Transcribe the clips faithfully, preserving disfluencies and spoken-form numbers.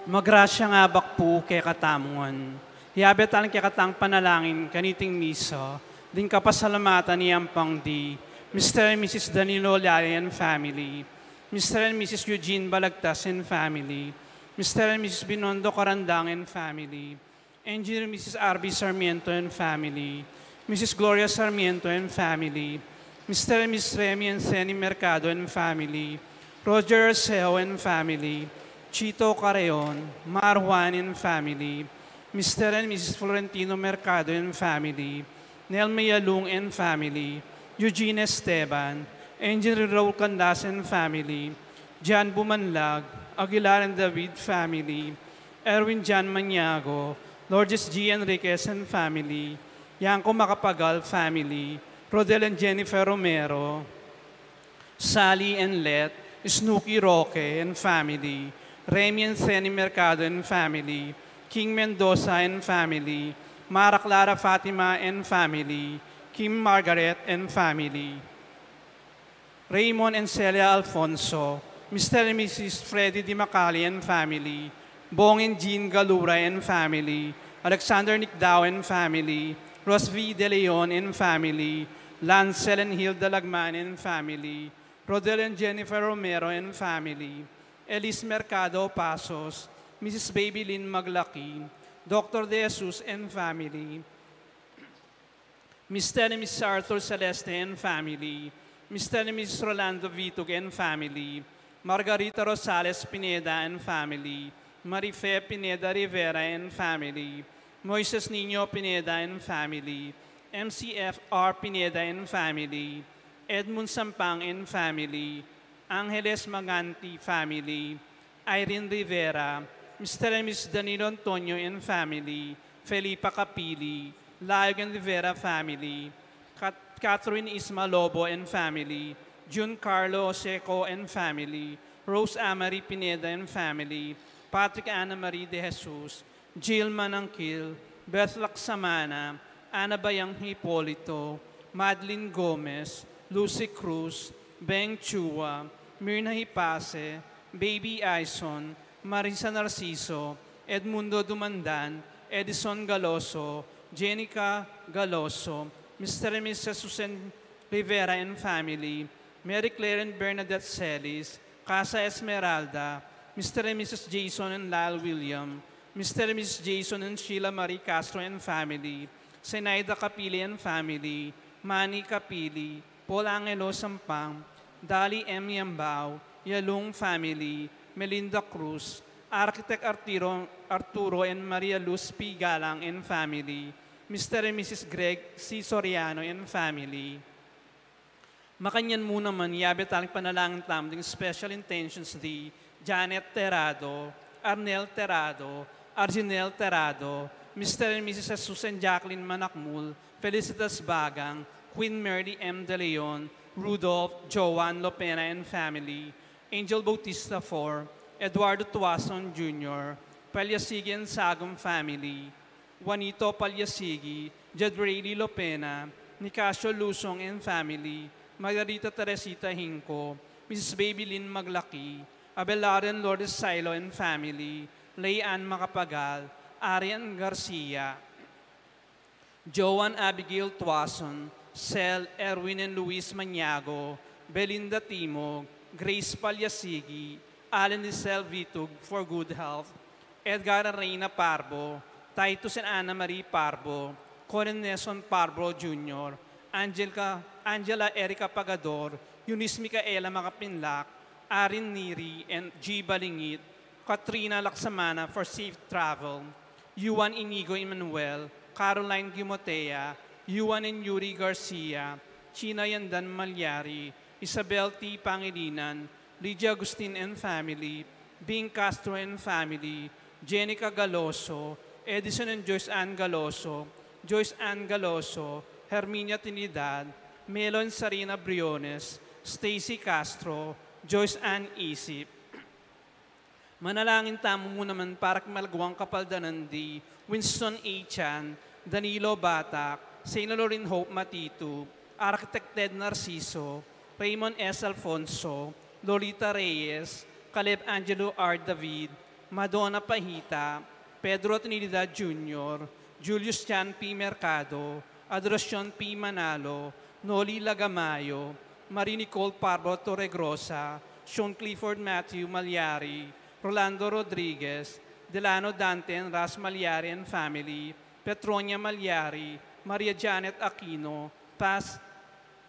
Magrasya ngan abak pu kekatamu ngan. Yabe tang kekatang panalangin kaniting misa, ding kapasalamatan ning ampang di Mister and Missus Danilo Lale and family, Mister and Missus Eugene Balagtas and family, Mister and Missus Binondo Carandang and family, Engineer Missus R B Sarmiento and family, Missus Gloria Sarmiento and family, Mister and Missus Remy and Senny Mercado and family, Roger Arceo and family, Chito Carreon, Mar Juan and family, Mister and Missus Florentino Mercado and family, Nelma Yalung and family, Eugene Esteban, Engineer Raul Candas and family, John Bumanlag, Aguilar and David family, Erwin John Maniago, Lourdes G Enriquez and family, Yanko Macapagal family, Rodel and Jennifer Romero, Sally and Let, Snooki Roque and family, Remy and Senny Mercado and family, King Mendoza and family, Mara Clara Fatima and family, Kim Margaret and family, Raymond and Celia Alfonso, Mister and Missus Freddy Dimacali and family, Bong and Jean Galura and family, Alexander Nicdao and family, Rosvi De Leon and family, Lancel and Hilda Lagman and family, Rodel and Jennifer Romero and family, Elise Mercado Pasos, Missus Baby Lynn Maglaki, Doctor De Jesus and family, Mister and Missus Arthur Celeste and family, Mister and Missus Rolando Vitug and family, Margarita Rosales Pineda and family, Marife Pineda Rivera and family, Moises Niño Pineda and family, M C F R Pineda and family, Edmund Sampang and family, Angeles Maganti family, Irene Rivera, Mister and Missus Danilo Antonio and family, Felipa Capili, Layog and Rivera family, Kat-, Catherine Isma Lobo and family, Jun Carlo Seco and family, Rose Amari Pineda and family, Patrick Anna Marie De Jesus, Jill Manangkil, Beth Laksamana, Ana Bayang Hipolito, Madeline Gomez, Lucy Cruz, Beng Chua, Mirna Hipase, Baby Aison, Marisa Narciso, Edmundo Dumandan, Edison Galoso, Jenica Galoso, Mister and Missus Susan Rivera and family, Mary Claire and Bernadette Celis, Casa Esmeralda, Mister and Missus Jason and Lyle William, Mister and Missus Jason and Sheila Marie Castro and family, Zenaida Capili and family, Manny Capili, Paul Angelo Sampang, Dali M Yambao, Yalung family, Melinda Cruz, Architect Arturo, Arturo and Maria Luz P Galang and family, Mister and Missus Greg C Soriano and family. Makanyan mu naman, yabe tang panalangin tamu ding special intentions di Janet Terrado, Arnel Terrado, Arginel Terrado, Mister and Missus Jesus and Jacqueline Manakmul, Felicitas Bagang, Queen Merly M De Leon, Rudolph, Joan Lopena and family, Angel Bautista four, Eduardo Tuason Junior, Palyasigi and Sagum family, Juanito Palyasigi, Jed Rayleigh Lopena, Nicasio Lusong and family, Margarita Teresita Hinco, Missus Baby Lynn Maglaki, Abelardo and Lourdes Silo and family, Lay Ann Macapagal, Arian Garcia, Joan Abigail Tuason, Sel Erwin and Luis Maniago, Belinda Timog, Grace Palyasigi, Alan Lisel Vitug for good health, Edgar and Reina Parbo, Titus and Anna Marie Parbo, Corin Nelson Parbo Junior, Angelica, Angela Erica Pagador, Eunice Micaela Macapinlac, Arin Neri and G Balingit, Katrina Laksamana for safe travel, Yuan Inigo Emmanuel, Caroline Gimotea, Yuan and Yuri Garcia, China Yandan Malyari, Isabel T Pangilinan, Lydia Agustin and family, Bing Castro and family, Jenica Galoso, Edison and Joyce Ann Galoso, Joyce Ann Galoso, Herminia Trinidad, Melo and Sarina Briones, Stacy Castro, Joyce Ann Isip. Manalangin tamu mu naman para king malagwang kapaldanan di Winston A Chan, Danilo Batak, Saint Lorraine Hope Matitu, Architect Ted Narciso, Raymond S Alfonso, Lolita Reyes, Caleb Angelo R David, Madonna Pahita, Pedro Trinidad Junior, Julius Jan P. Mercado, Adoracion P. Manalo, Noli Lagamayo, Marie Nicole Parbo Torregrosa, Sean Clifford Matthew Malyari, Rolando Rodriguez, Delano Dante and Ras Malyari and family, Petronia Malyari, Maria Janet Aquino, Paz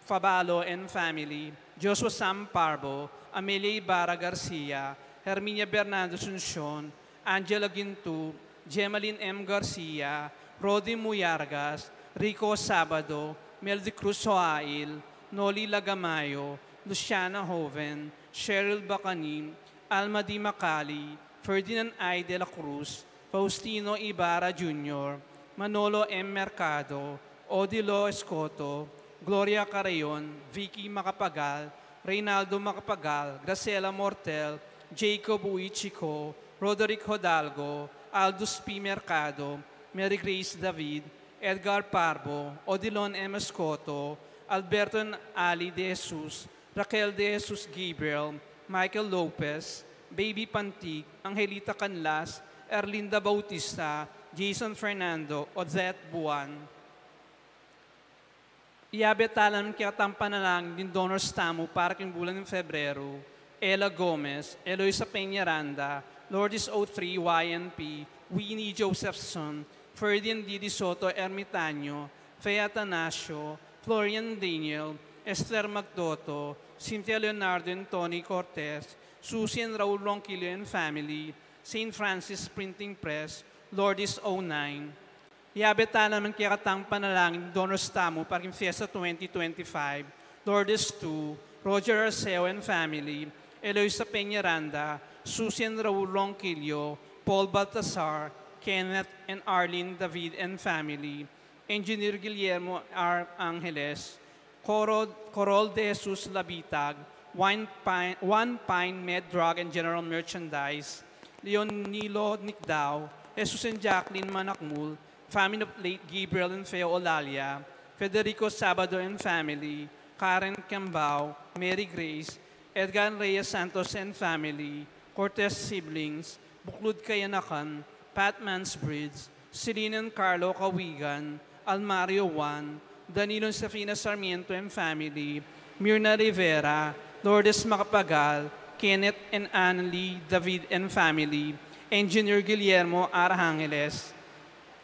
Fabalo and family, Joshua Sam Parbo, Amelia Ibarra Garcia, Herminia Bernardo Asuncion, Angela Gintu, Gemaline M. Garcia, Rodi Muyargas, Rico Sabado, Melody Cruz Joail, Noli Lagamayo, Luciana Joven, Cheryl Bacanin, Alma Di Macali, Ferdinand I. de la Cruz, Faustino Ibarra Junior, Manolo M. Mercado, Odilo Escoto, Gloria Carreon, Vicky Macapagal, Reynaldo Macapagal, Graciela Mortel, Jacob Uichico, Roderick Hidalgo, Aldous P. Mercado, Mary Grace David, Edgar Parbo, Odilon M. Escoto, Alberto and Ali De Jesus, Raquel De Jesus Gabriel, Michael Lopez, Baby Pantig, Angelita Canlas, Erlinda Bautista, Jason Fernando, Odette Buan. Iyabe tamu king kekatang panalangin ding donors tamu para king bulan ning Febreru: Ella Gomez, Eloisa Peñaranda, Lourdes O three Y N P, Winnie Josephson, Ferdinand D. De Soto Ermitaño, Fe Atanasio, Florian Daniel, Esther Magdoto, Cynthia Leonardo and Tony Cortez, Susie and Raul Ronquillo and family, Saint Francis Printing Press, Lourdes O nine. Iyabe tamu king kekatang panalangin ding donors tamu para king Fiesta twenty twenty-five: Lourdes two, Roger Arceo and family, Eloisa Peñaranda, Susie and Raul Ronquillo, Paul Baltasar, Kenneth and Arlene David and family, Engineer Guillermo R. Angeles, Coro-, Corol De Jesus Labitag, One Pine, One Pine Med Drug and General Merchandise, Leonilo Nicdao, Jesus and Jacqueline Manakmul, family of late Gabriel and Feo Olalia, Federico Sabado and family, Karen Cambao, Mary Grace, Edgar Reyes Santos and family, Cortez siblings, Buklud Kayanakan, Pat Mansbridge, Celine and Carlo Cawigan, Almario Juan, Danilo and Safina Sarmiento and family, Mirna Rivera, Lourdes Macapagal, Kenneth and Annalie David and family, Engineer Guillermo R. Angeles,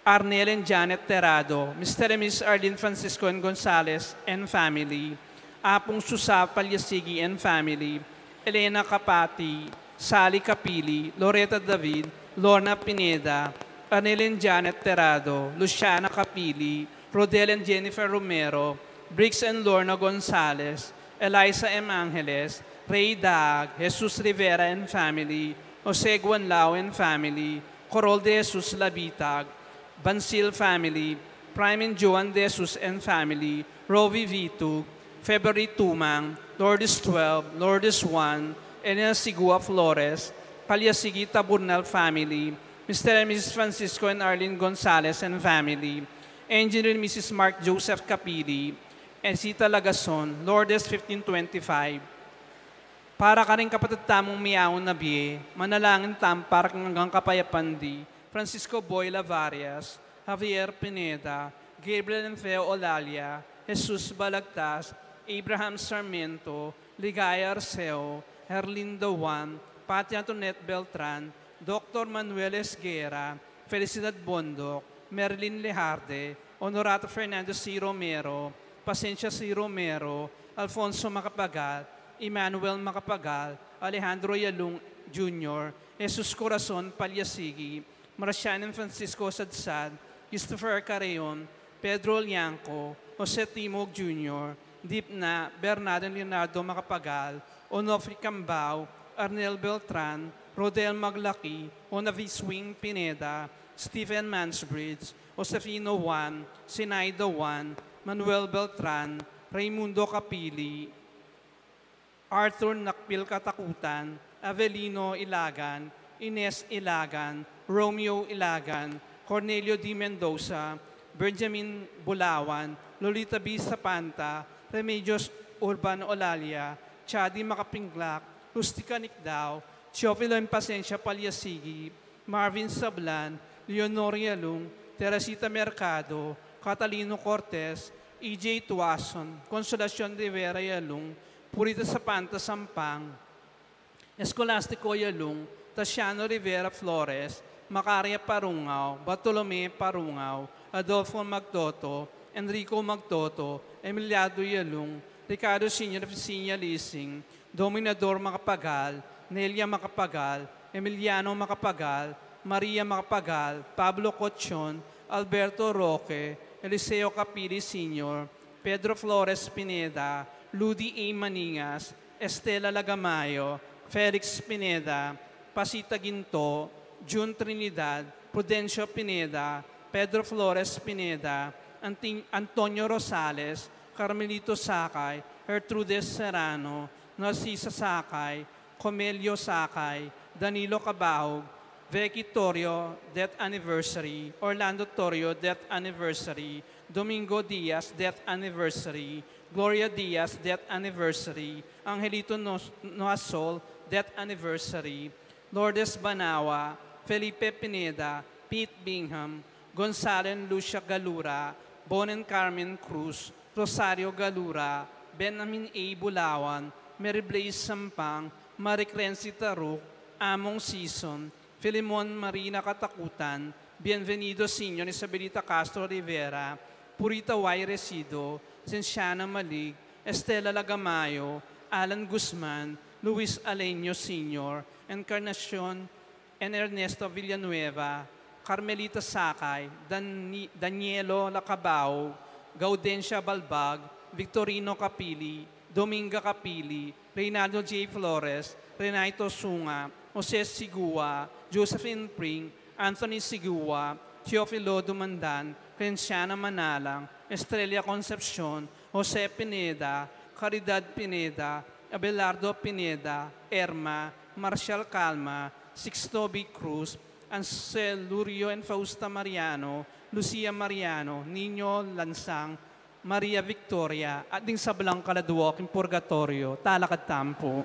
Arnel and Janet Terado, Mister and Missus Arlene Francisco and Gonzalez and family, Apung Susa Palyasigi and family, Elena Capati, Sally Capili, Loretta David, Lorna Pineda, Arnel and Janet Terado, Luciana Capili, Rodel and Jennifer Romero, Briggs and Lorna Gonzalez, Eliza M. Angeles, Ray Daag, Jesus Rivera and family, Jose Guanlao and family, Corol De Jesus Labitag, Bansil family, Prime and Joan De Jesus and family, Rovi Vitug, February Tumang, Lourdes twelve, Lourdes one, Elena Sigua Flores, Palyasigi Taburnal family, Mister and Missus Francisco and Arlene Gonzalez and family, Engineer and Missus Mark Joseph Capili, and Sita Lagason, Lourdes fifteen twenty-five. Para karing kapatad tamung miyaun na bie, manalangin tamu para king anggang kapayapan di Francisco Boy Lavarias, Javier Pineda, Gabriel and Feo Olalia, Jesus Balagtas, Abraham Sarmiento, Ligaya Arceo, Herlinda Juan, Patty Antoinette Beltran, Doctor Manuel Esguerra, Felicidad Bondoc, Marilyn Lejarde, Honorato Fernando C. Romero, Pasencia C. Romero, Alfonso Macapagal, Emmanuel Macapagal, Alejandro Yalung Junior, Jesus Corazon Palyasigi, Marcian and Francisco Sadsad, Christopher Carreon, Pedro Lianco, Jose Timog Junior, Dipna, Bernardo and Leonardo Macapagal, Onofre Cambao, Arnel Beltran, Rodel Maglaki, Onavi Swing Pineda, Stephen Mansbridge, Josefino Juan, Sinaida Juan, Manuel Beltran, Raymundo Capili, Arthur Nakpil Katakutan, Avelino Ilagan, Ines Ilagan, Romeo Ilagan, Cornelio D. Mendoza, Benjamin Bulawan, Lolita B. Sapanta, Remedios Urban Olalia, Chadi Makapinglak, Rustica Nicdao, Teofilo Impaciencia Paliasigi, Marvin Sablan, Leonor Yalung, Teresita Mercado, Catalino Cortez, E J Tuason, Consolacion Rivera Yalung, Purita Sapanta Sampang, Escolastico Yalung, Tasiano Rivera Flores, Macaria Parungao, Bartolome Parungao, Adolfo Magtoto, Enrico Magtoto, Emiliano Yalung, Ricardo Senior Ficinia Lising, Dominador Macapagal, Nelia Macapagal, Emiliano Macapagal, Maria Macapagal, Pablo Cochon, Alberto Roque, Eliseo Capili Senior, Pedro Flores Pineda, Ludi A. Maningas, Estela Lagamayo, Felix Pineda, Pasita Ginto, Jun Trinidad, Prudencio Pineda, Pedro Flores Pineda, Antin-, Antonio Rosales, Carmelito Sakay, Gertrudes Serrano, Narcisa Sakay, Comelio Sakay, Danilo Cabahug, Vicky Torrio, death anniversary, Orlando Torrio, death anniversary, Domingo Diaz, death anniversary, Gloria Diaz, death anniversary, Angelito Nos-, Noasol, death anniversary, Lourdes Banawa, Felipe Pineda, Pete Bingham, Gonzalo and Lucia Galura, Bon and Carmen Cruz, Rosario Galura, Benjamin A. Bulawan, Mary Blaze Sampang, Marie Crency Taruk, Among Season, Filemon Marina Katakutan, Bienvenido Senior, Isabelita Castro Rivera, Purita Y. Resido, Cienciana Malig, Estela Lagamayo, Alan Guzman, Luis Aleño Senior, Encarnacion and Ernesto Villanueva, Carmelita Sakay, Dani-, Danielo Lacabao, Gaudencia Balbag, Victorino Capili, Dominga Capili, Reynaldo J. Flores, Renaito Sunga, Jose Sigua, Josephine Pring, Anthony Sigua, Teofilo Dumandan, Clenciana Manalang, Estrella Concepcion, Jose Pineda, Caridad Pineda, Abelardo Pineda, Erma, Marcial Calma, Sixto B. Cruz, Ansel Lurio and Fausta Mariano, Lucia Mariano, Nino Lansang, Maria Victoria, at ding sablang kaladua king purgatoryo. Talakad tamu pu.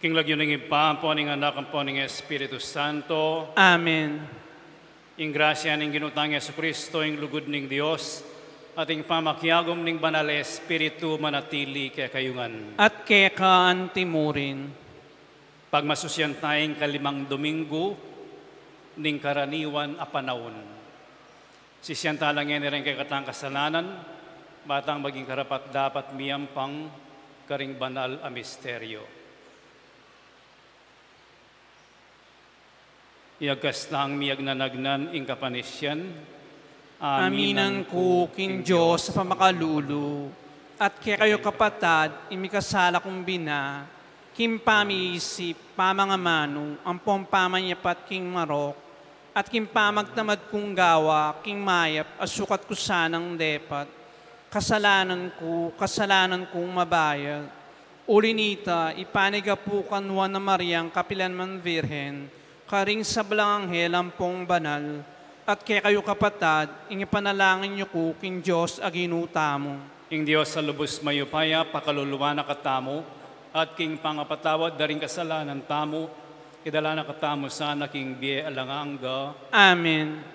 King lagyu ning Ibpa, ampo ning Anak, ampo ning Espiritu Santo. Amen. Ing grasya ning Ginu tang Jesucristo, ing lugud ning Dios, at ing pamakiagum ning Banal a Espiritu manatili kekayu ngan. At keka antimurin. Pagmasusyan taya ing kalimang Domingo ning karaniwan a panaun. Sisian tala ngeni ring kekatang kasalanan, ba tang maging karapat-dapat miyampang karing banal a misteryo. Iyagkas tang miyagnanagnan ing kapanisian. Aminan ku king Dios a pamakalulu, at kekayu kapatad, ing mikasala kung bina, king pamiisip, pamangamanu, ampong pamanyapat king marok, at king pamagtamad kung gawa king mayap a sukat ku sanang depat. Kasalanan ku, kasalanan kung mabayat. Uli nita, ipanigapu kang Nuan a Mariang kapilan man Virgen, karing sablang anghel ampong banal, at kekayu kapatad, ing ipanalangin yu ku king Dios a Ginu tamu. Ing Dios a lubus mayupaya pakaluluan na katamu, at king pangapatawad da ring kasalanan tamu, idala na katamu sana king bie alang angga. Amen.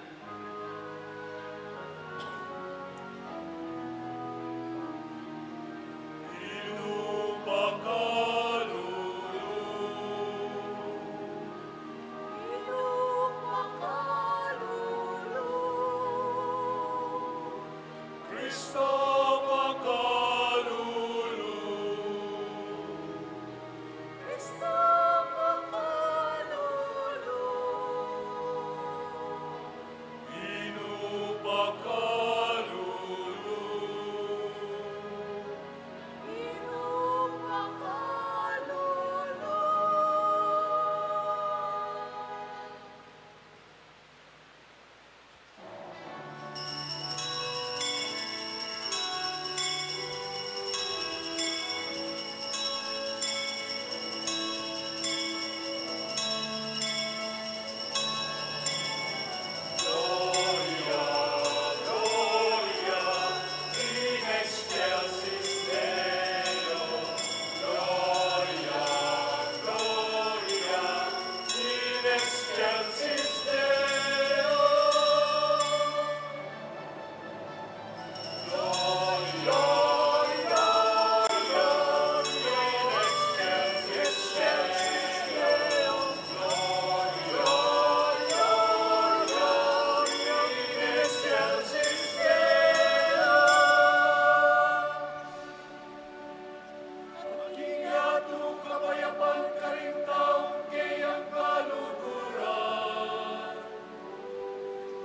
King yatu kapayapan karing taung keyang kaluguran.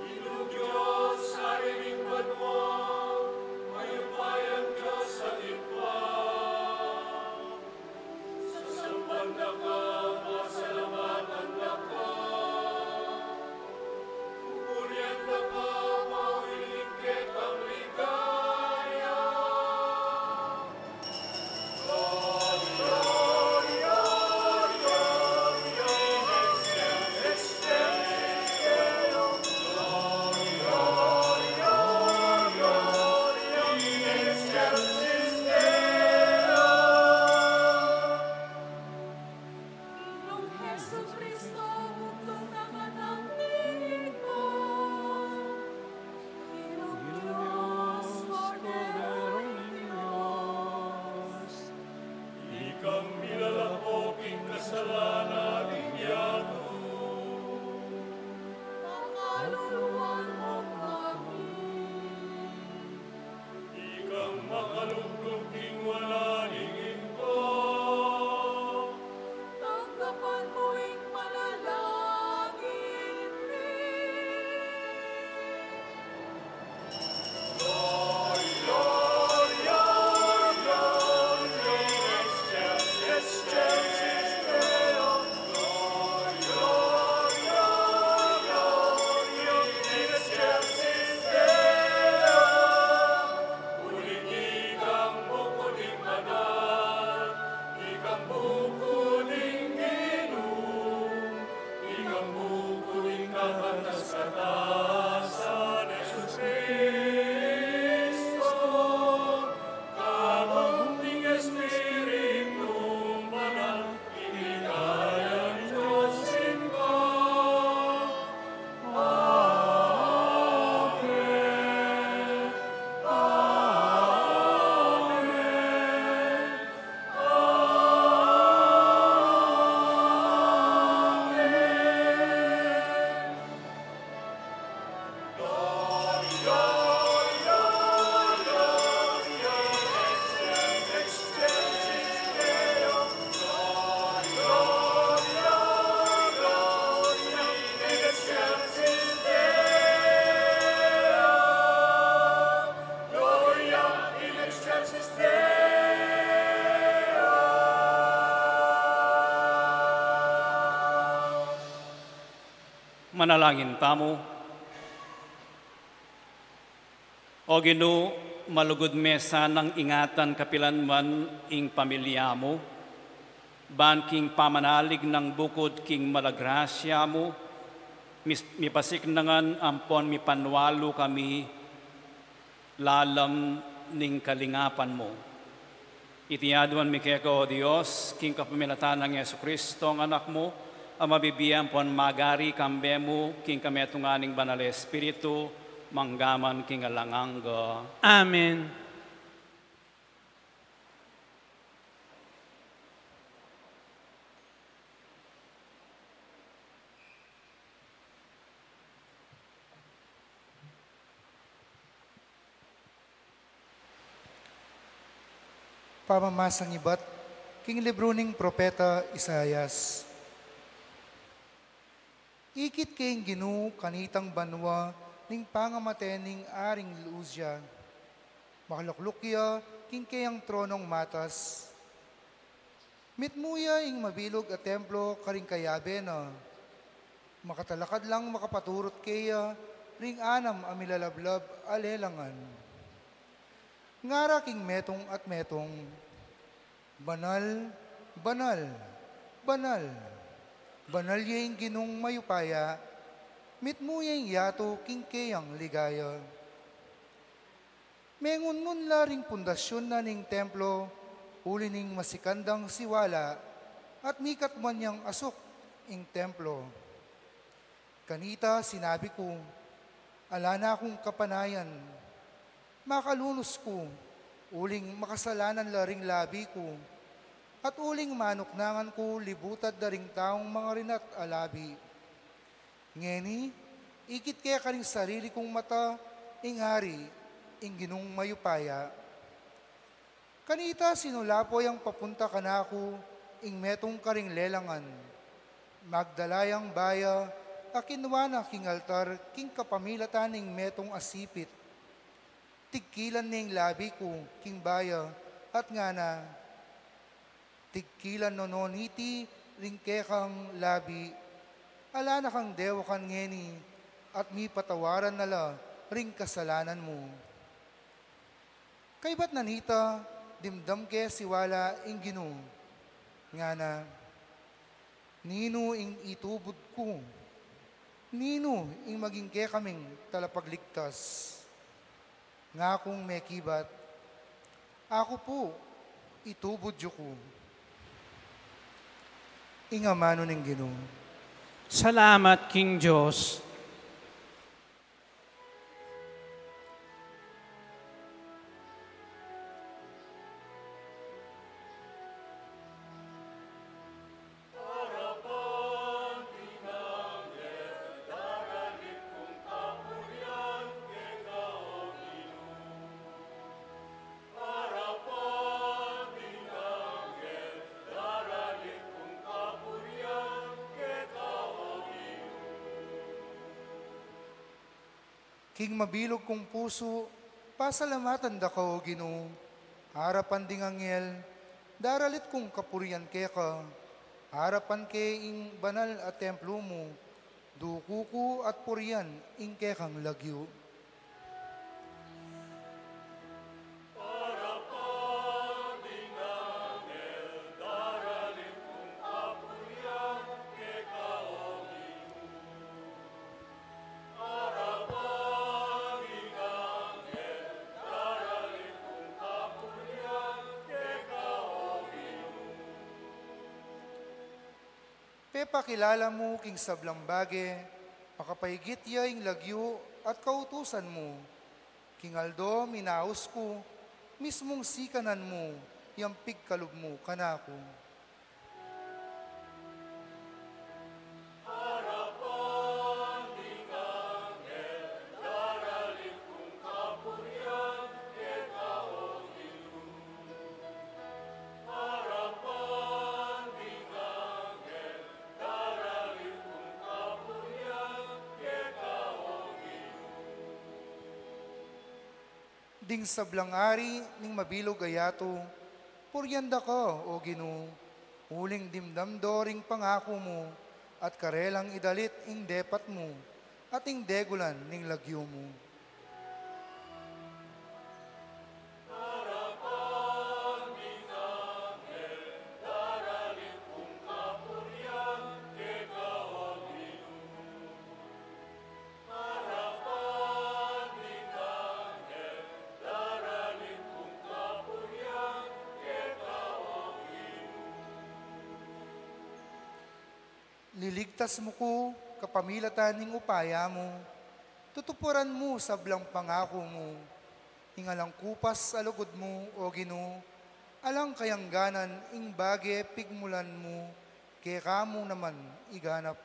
Ginu Dios, Ari ning banua, mayupayang Dios at Ibpa. Sasamban da ka, pasalamatan da ka. Pupurian da ka, pauling kekang ligaya. Ginoong Jesucristo, bugtung na ngan ning Ibpa. Ginoong Dios, Kordero ning Dios. Ikang milalako king kasalanan ning yatu. Pakaluluan mu kami. Ikang makalugdug king wanan ning Ibpa. Tanggapan mu ing panalangin Manalangin tamu. O Ginu, malugud me sanang ingatan kapilan man ing pamilya mu, ban king pamanalig nang bukud king mala grasya mu, mis-, mipasiknangan ampon mipanwalu kami lalam ning kalingapan mu. Iti aduan mi keka, O Dios, king kapamilatan nang Jesucristo, a Anak mu, a mabibie ampon magari kambe mu king kametungan ning Banal a Espiritu, mangga man king alang angga. Amen. Pamamasang ibat king libru ning propeta Isaias. Ikit ke ing Ginu kanitang banua ning pangamate ning Aring Uzia. Makalukluk ya king keyang tronong matas. Mitmu ya ing mabilug a templo karing kayabe na. Makatalakad lang makapaturut keya ring anam a milalablab a lelangan. Ngara king metung at metung, "Banal, banal, banal, banal ya ing Ginung mayupaya, mitmu ya ing yatu king keyang ligaya." Mengunngun la ring pundasyun na ning templo, uli ning masikan dang siwala, at mikatman yang asuk ing templo. Kanita sinabi ku, "Ala na kung kapanayan, makalunus ku, uling makasalanan la ring labi ku, at uling manuknangan ku libutad da ring taung mangarinat a labi." Ngeni, ikit ke karing sarili kung mata ing Ari, ing Ginung mayupaya. Kanita sinulapo yang papunta kanaku ing metung karing lelangan. Magdala yang baya a kinua na king altar king kapamilatan ning metung a sipit. Tigkilan ne ing labi ku king baya at ngana, "Tigkilan no no niti ring kekang labi, ala na kang dewakan ngeni, at mipatawaran na la ring kasalanan mu." Kaybat na nita, dimdam ke siwala ing Ginu. Ngana, "Ninu ing itubud ku? Ninu ing maging kekaming talapagligtas?" Ngakung mekibat, "Aku pu, itubud yu ku." Ing amanu ning Ginu. Salamat king Dios. King mabilug kung pusu, pasalamatan da ka, O Ginu. Arapan ding anghel, daralit kung kapurian keka. Arapan ke ing banal a templo mu, duku ku at purian ing kekang lagyu. Pepakilala mu king sablang bage, makapaigit ya ing lagyu at kautusan mu. King aldo minaus ku, mismung sikanan mu yang pigkalub mu kanaku. Ding sablang ari ning mabilug a yatu, purian da ka, O Ginu, uling dimdam do ring pangaku mu, At karelang idalit ing depat mu, at ing degulan ning lagyu mu. Liligtas mu ku kapamilatan ning upaya mu, tutuparan mu sablang pangaku mu, ing alang kupas a lugud mu, O Ginu, alang kayangganan ing bage pigmulan mu, kekamu naman iganap.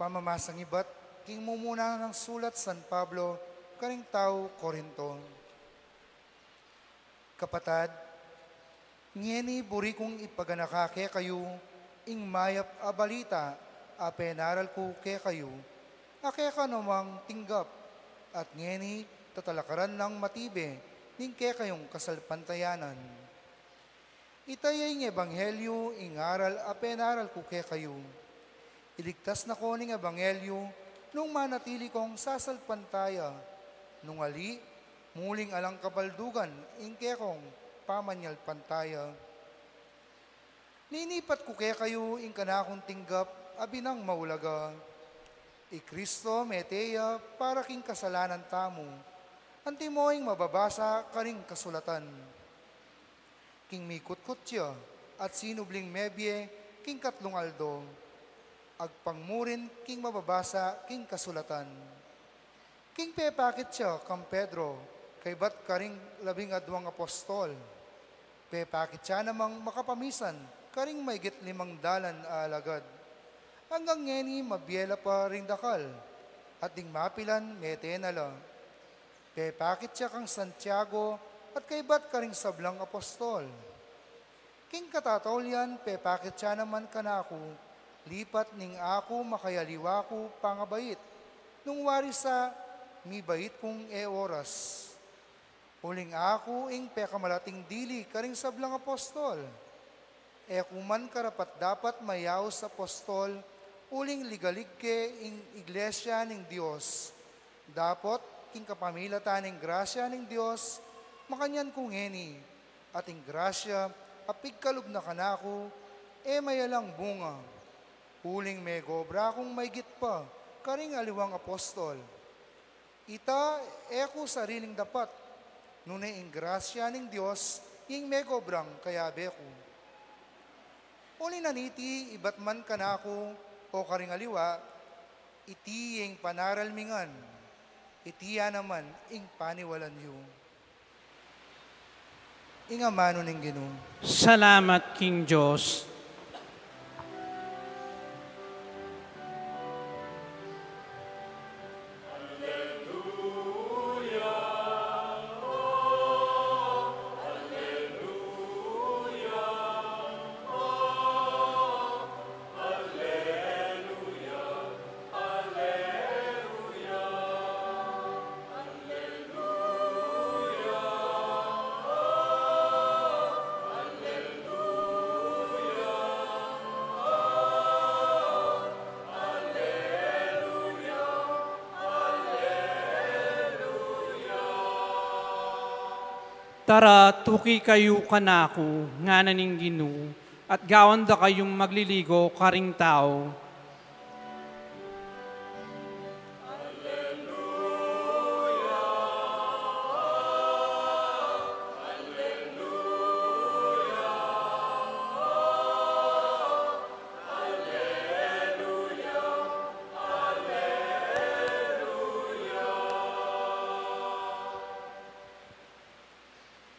Pamamasang ibat king mumuna nang sulat San Pablo karing tau Corinto. Kapatad, ngeni buri kung ipaganaka kekayu ing mayap a balita a penaral ku kekayu, a keka namang tinggap, at ngeni tatalakaran nang matibe ning kekayung kasalpantayanan. Ita ya ing ebanghelyu, ing aral a penaral ku kekayu. Iligtas na ko ning ebanghelyu nung manatili kong sasalpantaya, nung ali, muling alang kabaldugan ing kekong pamanyalpantaya. Ninipat ku kekayu ing kanakung tinggap a binang maulaga. I Kristo mete ya para king kasalanan tamu, antimo ing mababasa karing kasulatan. King mikutkut ya at sinubling mebie king katlung aldo, agpang mu rin king mababasa king kasulatan. King pepakit ya kang Pedro, kaybat karing labing adwang apostol, pepakit ya namang makapamisan karing maygit limang dalan a alagad. Anggang ngeni mabie la pa ring dakal, at ding mapilan mete na la. Pepakit ya kang Santiago at kaybat karing sablang apostol. King katataulian, pepakit ya naman kanaku, lipat ning aku makayaliwa ku pangabait, nung wari sa mibait kung e oras. Uling aku ing pekamalating dili karing sablang apostol. E ku man karapat-dapat mayaus apostol, uling ligalig ke ing iglesia ning Dios. Dapot, king kapamilatan ning grasya ning Dios, makanyan ku ngeni, at ing grasya a pigkalub na kanaku, e mayalang bunga. Uling megobra kung maygit pa karing aliwang apostol. Ita e ku sariling dapat, nune ing grasya ning Dios ing megobrang kayabe ku. Uli na niti, ibat man kanaku o karing aliwa, iti ing panaral mi ngan, iti ya naman ing paniwalan yu. Ing amanu ning Ginu. Salamat king Dios. Tara, tuki kayu kanaku, ngana ning Ginu, at gawan da kayung magliligo karing tau.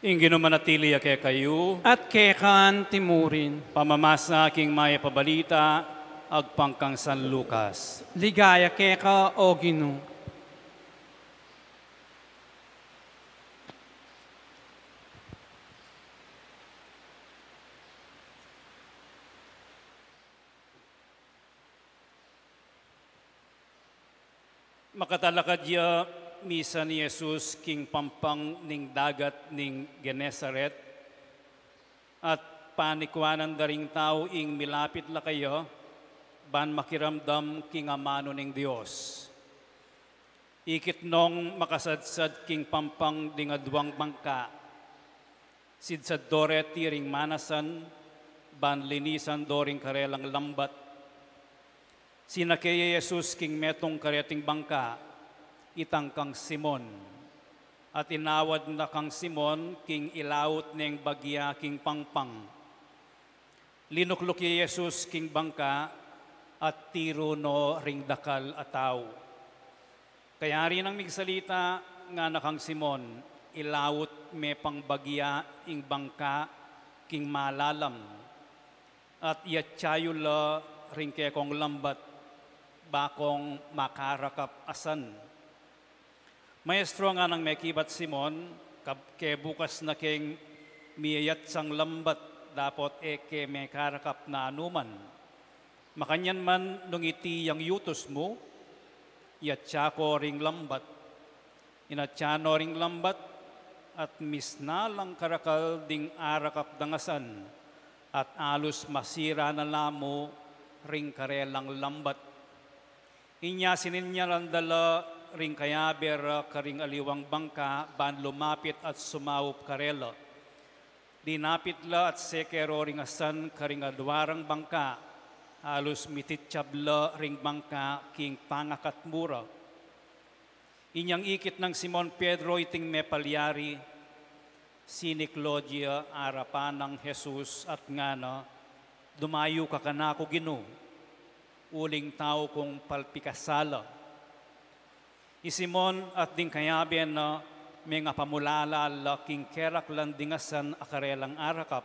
Ing Ginu manatili ya kekayu. At keka anti mu rin. Pamamasa king mayap a balita agpang kang San Lucas. Ligaya keka, O Ginu. Makatalakad ya misan i Jesus king pampang ning dagat ning Genesaret, at panikuanan da ring tau ing milapit la kaya, ban makiramdam king amanu ning Dios. Ikit nong makasadsad king pampang ding aduang bangka, sidsad do reti ring manasan, ban linisan do ring karelang lambat. Sinake ya i Jesus king metung kareting bangka, itang kang Simon. At inawad na kang Simon king ilaut neng bagya king pampang. Linukluk ya i Jesus king bangka, at tiru no ring dakal a tau. Kayari nang migsalita, ngana kang Simon, ilaut me pang bagya ing bangka king malalam, at iatsa yu la ring kekong lambat, ba kong makarakap asan. Maestro, nganang mekibat Simon, kab-, kebukas na keng miyatsang lambat, dapot e ke mekarakap na anuman. Makanyan man nung iti yang yutus mu, iatsa ko ring lambat. Inatsa no ring lambat, at misna lang karakal ding arakap dang asan, at alus masira na la mu ring karelang lambat. Inya sininyalan da la ring kayabe ra karing aliwang bangka ban lumapit at sumaup karela. Dinapit la at seke ro ring asan karing adua rang bangka, alus mititsab la ring bangka king pangakat mu ra. Inyang ikit nang Simon Pedro iting mepalyari, siniklo ya arapan nang Jesus at ngana, "Dumayu ka kanaku, Ginu, uling tau kung palpikasala." I Simon at ding kayabe na mengapamulala la king keraklan ding asan a karelang arakap.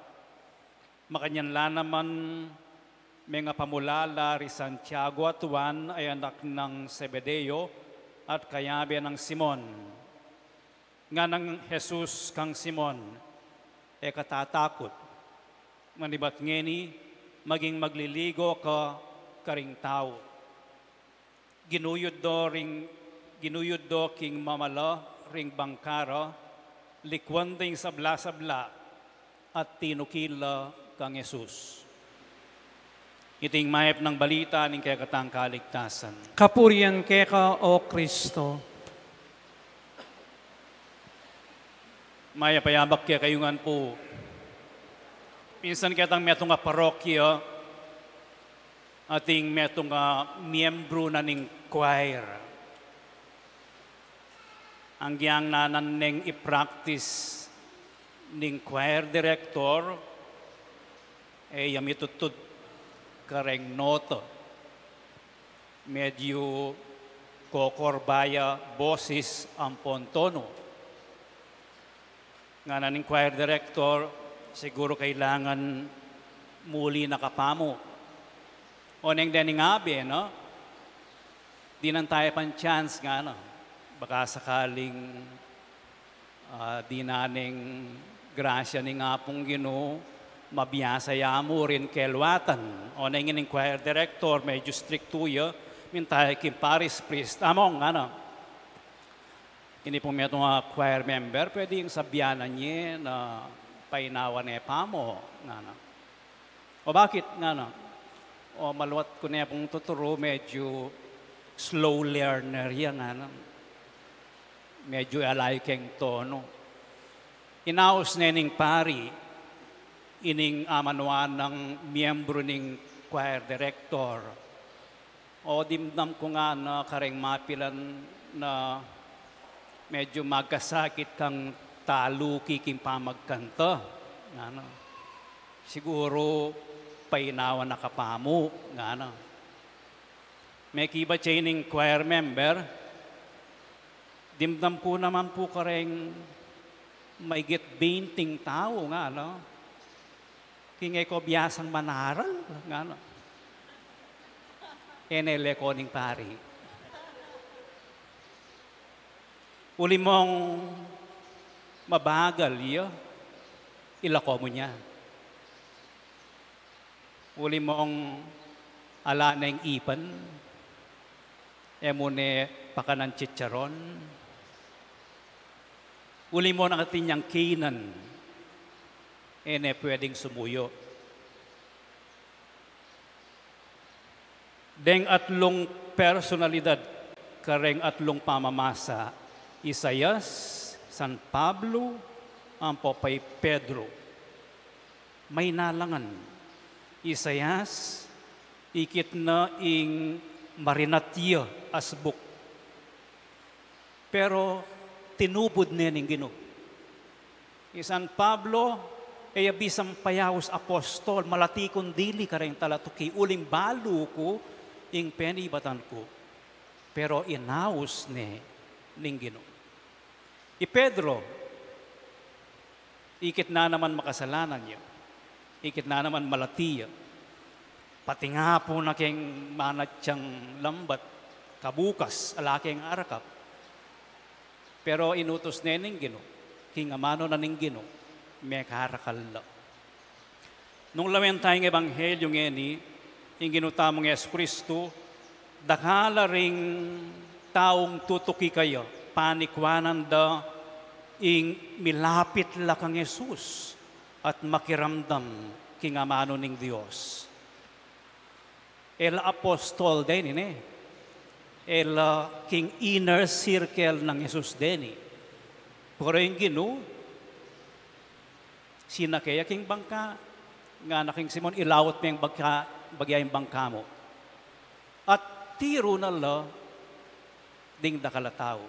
Makanyan la naman mengapamulala ri Santiago at Juan a anak nang Zebedeo at kayabe nang Simon. Nganang Jesus kang Simon, "E ka tatakut. Manibat ngeni, maging magliligo ka karing tau." Ginuyud do ring, ginuyud do king mamala ring bangka ra, likuan da ing sabla-sabla, at tinukil la kang Jesus. Iting mayap nang balita ning kekatang kaligtasan. Kapurian keka, O Kristo. Mayap a yabak kekayu ngan pu. Minsan ketang metung a parokya, ating metung a miyembru na ning choir. Agyang nanan neng i-practice ning choir director, e ya mitudtud kareng nota. Medyu kokorba ya boses ampon tono. Ngana ning choir director, "Siguru kailangan muli na ka pamu." Oneng dening abe, no? Dinan taya pang chance, ngana. Baka sakaling, ah, dinan ning grasya ning Apung Ginu, mabiasa ya mu rin keluatan. Oneng ining choir director, medyu striktu ya, minta ya king parish priest. Among, ngana. Ini pung metung a choir member, pwede ing sabianan ye na painawan ne pamu, ngana. O bakit, ngana? O maluat ku ne pung tuturu, medyu slow learner ya, ngana. Medyu alayu keng tono. Inaus ne ning pari, ining amanuan nang miyembru ning choir director. O dimdam ku, ngana, kareng mapilan na medyu magkasakit kang taluki king pamagkanta, ngana. Siguru painawan na ka pamu, ngana. Mekibat ya ining choir member, dimdam ku naman pu kareng maigit beinting tau, ngana. King e ko biasang manaral, ngana. E ne leko ning pari. Uli mong mabagal ya, ilako mu ne. Uli mong ala neng ipan, e mu ne pakanan chicharon, uli mo nang atin yang kinan, e ne pwedeng sumuyo. Deng atlung personalidad kareng atlung pamamasa, Isaias, San Pablo, ampo pay Pedro. Mainalangan, Isaias, ikit na ing marinat ya asbuk. Pero tinubud ne ning Ginu. I San Pablo, e ya bisang payaus apostol, malati kung dili kareng talatuki, uling balu ku ing penibatan ku. Pero inaus ne ning Ginu. I Pedro, ikit na naman makasalanan ya. Ikit na naman malati ya. Pati nga pu na keng manatyang lambat, kabukas, ala keng arakap. Pero inutus ne ning Ginu, king amanu na ning Ginu, mekarakal la. Nung lawen taya ing ebanghelyu ngeni, ing Ginu tamung Jesucristo, dakal la ring taung tutuki kaya, panikwanan da ing milapit la kang Jesus at makiramdam king amanu ning Dios. E la apostol deni, ne? E la king inner circle nang Jesus deni. Pero ing Ginu, sinake ya king bangka, ngana king Simon, ilaut me ing bagya, bagya ing bangka mu. At tiru na la ding dakal a tau.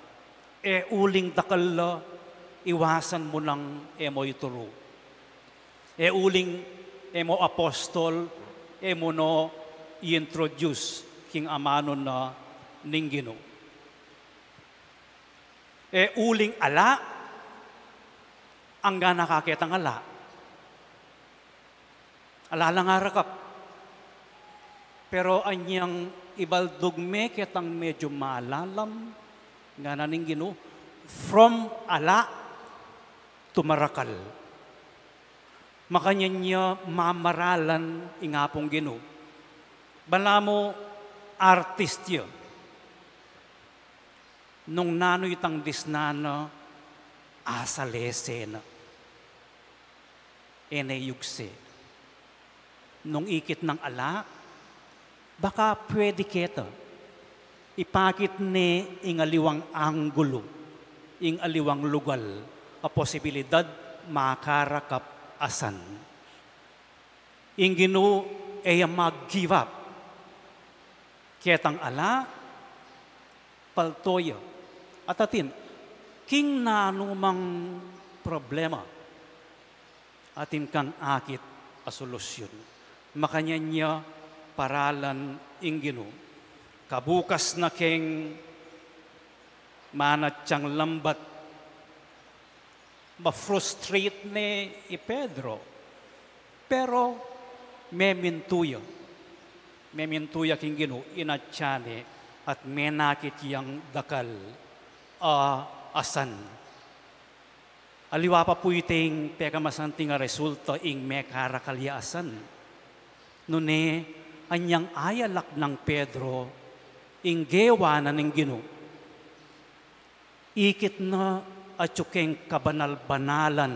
E uling dakal la, iwasan mu nang e mo ituru. E uling e mo apostol, e mu no i-introduce king amanu na ning Ginu. E uling ala, anggang akaketang ala. Ala lang arakap. Pero anyang ibaldug me ketang medyu malalam, ngana ning Ginu, from ala to marakal. Makanyan ya mamaralan ing Apung Ginu. Balamu artist ya. Nung nanu itang disnan na, asalese na. E ne yugse. Nung ikit nang ala, baka pwede keta ipakit ne ing aliwang anggulu, ing aliwang lugal, a posibilidad makarakap a san. Ing Ginu e ya mag-give up. Ketang ala, palto ya. At atin, king nanumang problema, atin kang akit a solusyun. Makanyan ya paralan ing Ginu. Kabukas na keng manatyang lambat, ma-frustrate ne i Pedro. Pero memintu ya. Memintu ya king Ginu, inatsa ne, at menakit yang dakal a asan. Aliwa pa pu iting pekamasanting a resulta ing mekarakal ya asan. Nune, anyang ayalak nang Pedro, ing gewa na ning Ginu. Ikit na atyu keng kabanal-banalan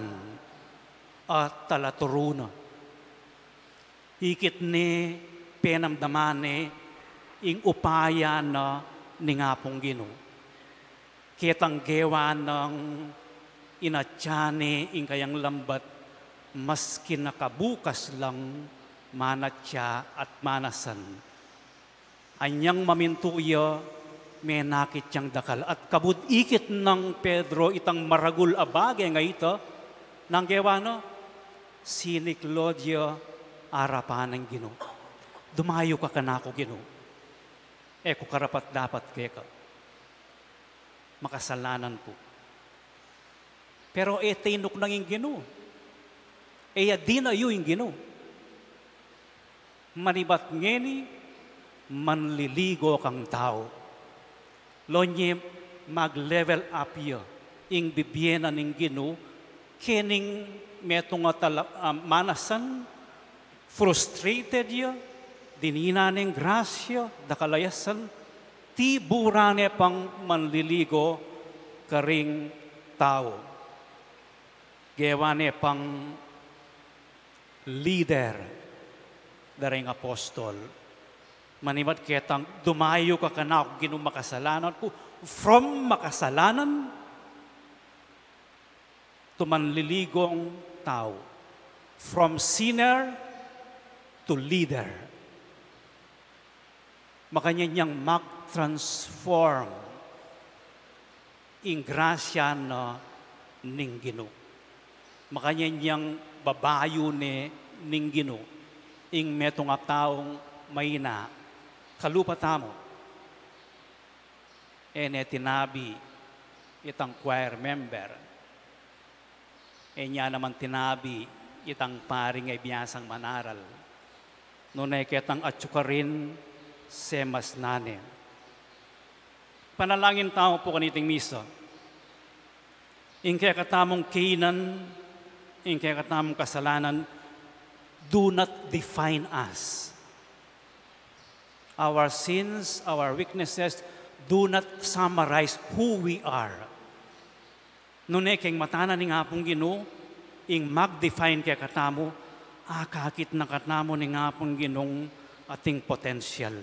a talaturu na. Ikit ne penamdaman ne ing upaya na ning Apung Ginu. Ketang gewa nang inatsa ne ing kayang lambat, maski na kabukas lang manatya at manasan. Anyang mamintu ya, menakit yang dakal. At kabud ikit nang Pedro itang maragul a bage a ita, nanu ing gewa na, siniklaud ya arapan ning Ginu. Dumayu ka kanaku, Ginu. E ku karapat-dapat keka. Makasalanan ku. Pero e tinuknang ing Ginu. E ya dinayu ing Ginu. Manibat ngeni, manliligo kang tau. Lawen ye mag-level up ya ing bibie na ning Ginu, keni ing metung a tala-, ah, manasan, frustrated ya, dininan neng grasya, dakal a asan, Tiburan ne pang manliligo karing tau. Gewa ne pang leader da ring apostol. Manibat ketang dumayu ka kanaku, Ginu, makasalanan ku, from makasalanan to manliligong tau. From sinner to leader. Makanyan yang mag-transform ing grasya na ning Ginu. Makanyan yang babayu ne ning Ginu ing metung a taung maina kalupa tamu. E ne tinabi itang choir member. E ne naman tinabi itang paring e biasang manaral. Nune ketang atyu karin, semas na ne. Panalangin tamu pu kaniting misa. Ing kekatamung kainan, ing kekatamung kasalanan, do not define us. Our sins, our weaknesses, do not summarize who we are. Nune king mata na ning Apung Ginu, ing mag-define kekatamu, akakit na katamu ning Apung Ginung ating potential.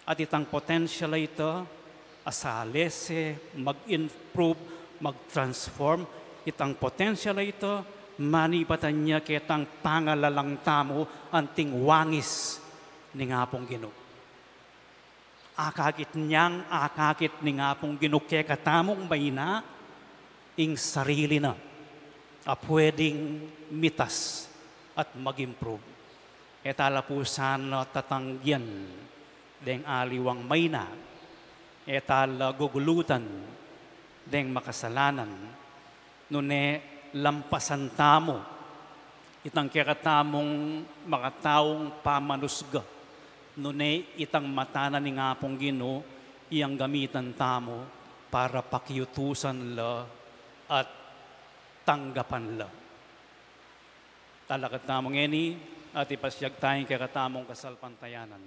At itang potential a ita, asalese, mag-improve, mag-transform, itang potential a ita, manibatan ya ketang pangalalang tamu anting wangis ning Apung Ginu. Akakit nyang, akakit ning Apung Ginu kekatamung maina, ing sarili na a pwedeng mitas at mag-improve. E ta la pu sana tatanggian deng aliwang maina, e ta la gugulutan deng makasalanan, nune lampasan tamu itang kekatamung makataung pamanusga, nune itang mata na ning Apung Ginu iyang gamitan tamu para pakiutusan la at tanggapan la. Talakad tamu ngeni at ipasyag taya ing kekatamung kasalpantayanan.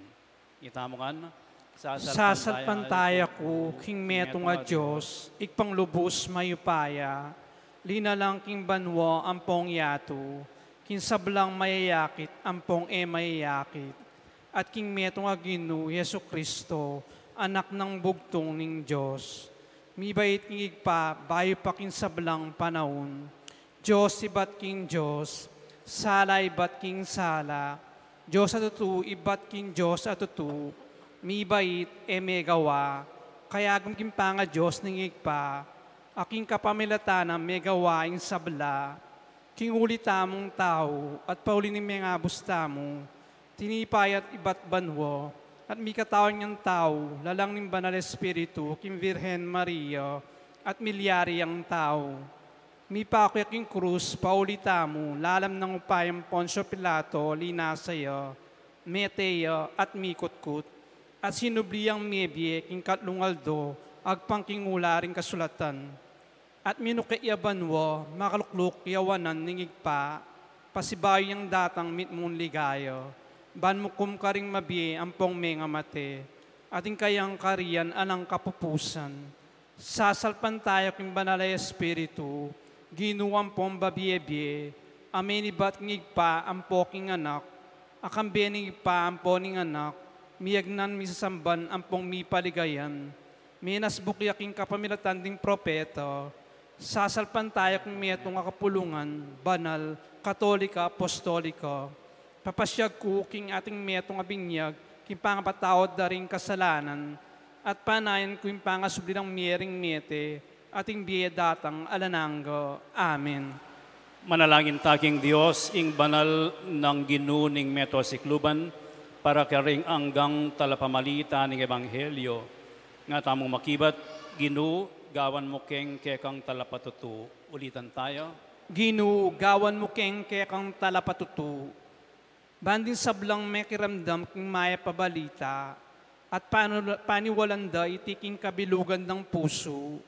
Itamu ngan, sasalpantaya ku king metung a Dios, Ibpang lubus mayupaya, linalang king banua ampong yatu, king sablang mayayakit ampong e mayayakit, at king metung a Ginu Jesu-Cristo, Anak nang bugtung ning Dios. Mibait king Ibpa, bayu pa king sablang panaun. Dios ibat king Dios, sala ibat king sala, Dios a tutu ibat king Dios a tutu, mibait, e megawa, kayagum king pangaDios ning Ibpa, a king kapamilatan na megawa ing sabla, king uli tamung tau, at pauli ning mengabus tamu, tinipa ya ibat banua, at mikatau yang tau, lalang ning Banal Espiritu, king Virgen Maria, at milyari yang tau. Mipaku ya king krus, pauli tamu, lalam nang upayang Poncio Pilato, linasa ya, mete ya, at mikutkut, at sinubli yang mebie king katlung aldo, agpang king ula ring kasulatan. At minuke ya banua, makalukluk ya wanan ning Ibpa, pasibayu yang datang mitmung ligaya, ban mukum karing mabie ampong mengamate, at ing kayang karian alang kapupusan. Sasalpantaya ku ing Banal a Espiritu, Ginu ampong babie-bie, a menibat king Ibpa ampo king Anak, a kambe ning Ibpa ampo ning Anak, miyagnan, misasamban ampong mipaligayan, menasbuk ya king kapamilatan ding propeta. Sasalpantaya ku ing metung a kapulungan, banal, katolika, apostolika. Papasyag ku king ating metung a binyag, king pangapatawad da ring kasalanan, at panayan ku ing pangasubli nang mie ring mete, at ing bie datang alang angga. Amen. Manalangin ta king Dios, ing banal nang Ginu ning meto a sikluban, para karing anggang talapamalita ning ebanghelyo. Nga tamung makibat, Ginu, gawan mu keng kekang talapatutu. Ulitan taya. Ginu, gawan mu keng kekang talapatutu. Ban ding sablang mekiramdam king mayap a balita, at panu-, paniwalan da iti king kabilugan dang pusu,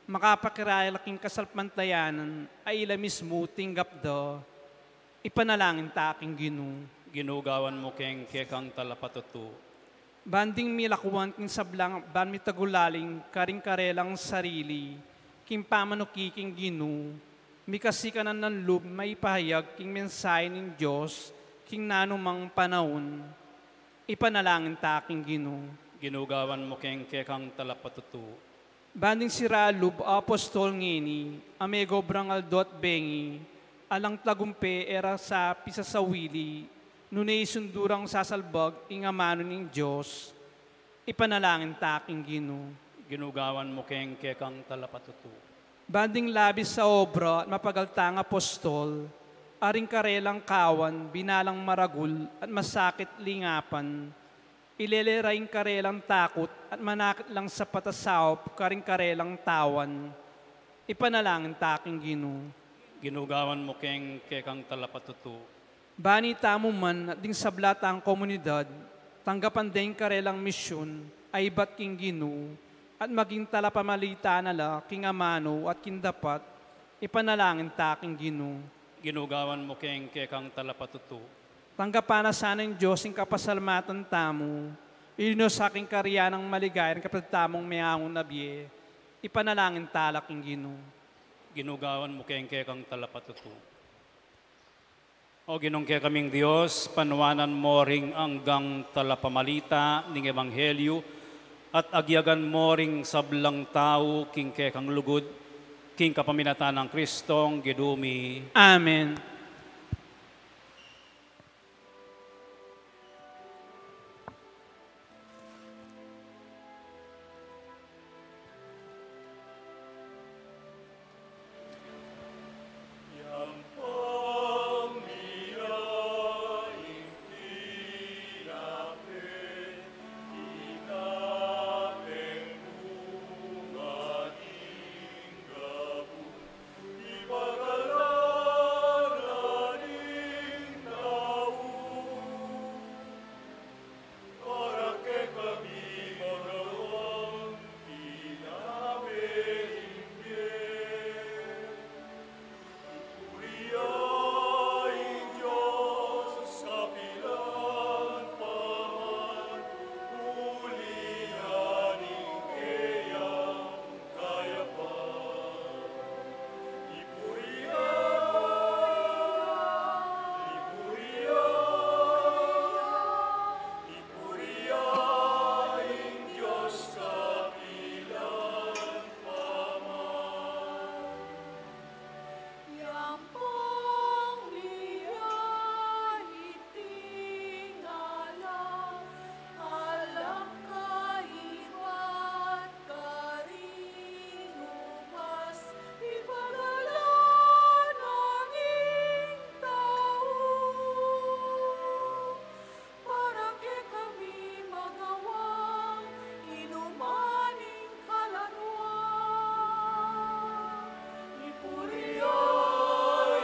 makapakirala king kasalpantayanan a ila mismu tinggap da. Ipanalangin ta king Ginu. Ginu, gawan mu keng kekang talapatutu. Ban ding milakuan king sablang ban mitagulaling karing karelang sarili, king pamanuki king Ginu, mikasi kanan lub maipahayag king mensahe ning Dios king nanumang panaun. Ipanalangin ta king Ginu. Ginu, gawan mu keng kekang talapatutu. Ban ding sira lub a apostol ngeni, a megobrang aldo at bengi, alang tagumpe e ra sa pisasawili, nune isundu rang sasalbag ing amanu ning Dios. Ipanalangin ta king Ginu. Ginu, gawan mu keng kekang talapatutu. Ban ding labis a obra at mapagal tang apostol, a ring karelang kawan binalang maragul at masakit lingapan, ilele ra ing karelang takut at manakit lang sapat a saup karing karelang tawan. Ipanalangin ta king Ginu. Ginu, gawan mu keng kekang talapatutu. Ban itamu man at ding sabla tang komunidad, tanggapan de ing karelang misyun a ibat king Ginu, at maging talapamalita na la king amanu at king dapat. Ipanalangin ta king Ginu. Ginu, gawan mu keng kekang talapatutu. Tanggapan na sana ning Dios ing kapasalamatan tamu, ilinus sa king karian nang maligaya ring kapatad tamung meangu na bie. Ipanalangin ta la king Ginu. Ginu, gawan mu keng kekang talapatutu. O Ginung kekaming Dios, panuanan mo ring anggang talapamalita ning ebanghelyu, at agyagan mo ring sablang tau king kekang lugud, king kapaminatan nang Kristong Ginu mi. Amen. Para kekami magawang inuman ing kalarwan. Ipuri ya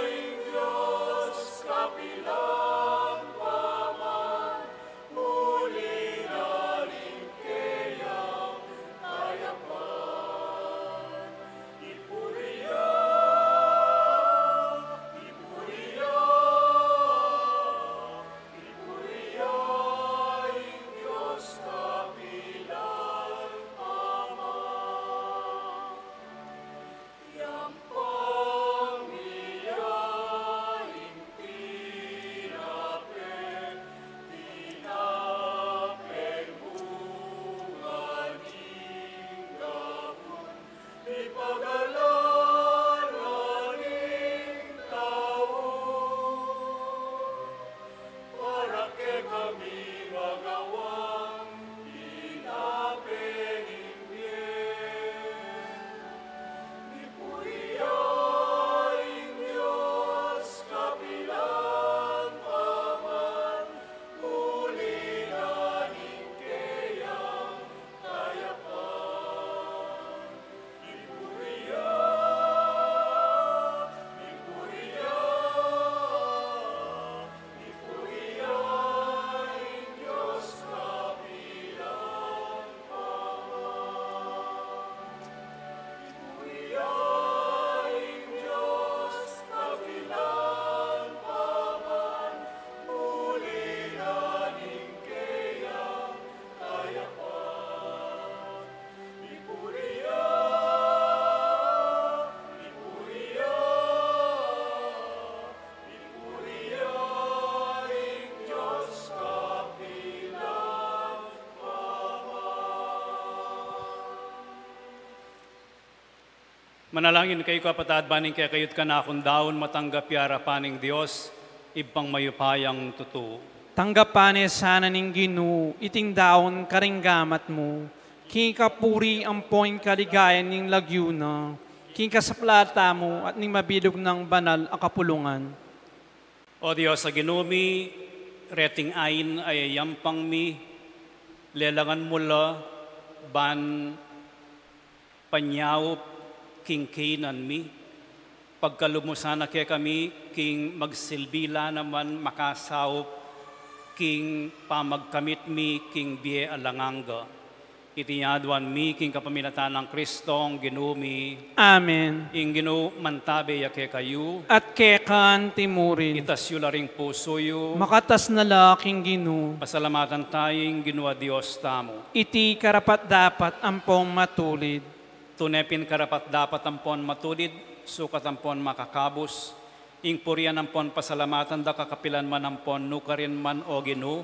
ing Dios kapilan paman, uli na ning keyang kayapan. Ipuri ya, ipuri ya, ipuri ya ing Dios kapilan paman. Yampang mi ya ing tinape, tinapeng bunga ning gabun, ipagalan na ning tau. Para kekami magawang tinape ning bie. Ipuri ya ing Dios kapilan paman, uli na ning keyang kayapan. Manalangin kayu, kapatad, ban ing kekayu't kanakung daun matanggap ya arapan ning Dios, Ibpang mayupayang tutu. Tanggapan ne sana ning Ginu iting daun karing gamat mu, king kapurian ampon kaligayan ning lagyu na, king kasaplatan mu at ning mabilug nang banal a kapulungan. O Dios a Ginu mi, reting ain a yayampang mi, lelangan mu la ban panyaup king kainan mi, pagkalub mu sana kekami king magsilbi la naman makasaup king pamagkamit mi king bie alang angga. Iti aduan mi king kapamilatan nang Kristong Ginu mi. Amen. Ing Ginu mantabe ya kekayu. At keka naman murin. Itas yu la ring pusu yu. Makatas na la king Ginu. Pasalamatan tamu ing Ginu a Dios tamu. Iti karapat-dapat ampong matulid. Tune pin karapat-dapat ampon matulid, sukat ampon makakabus, ing purian ampon pasalamatan da ka kapilan man ampon nukarin man, O Ginu,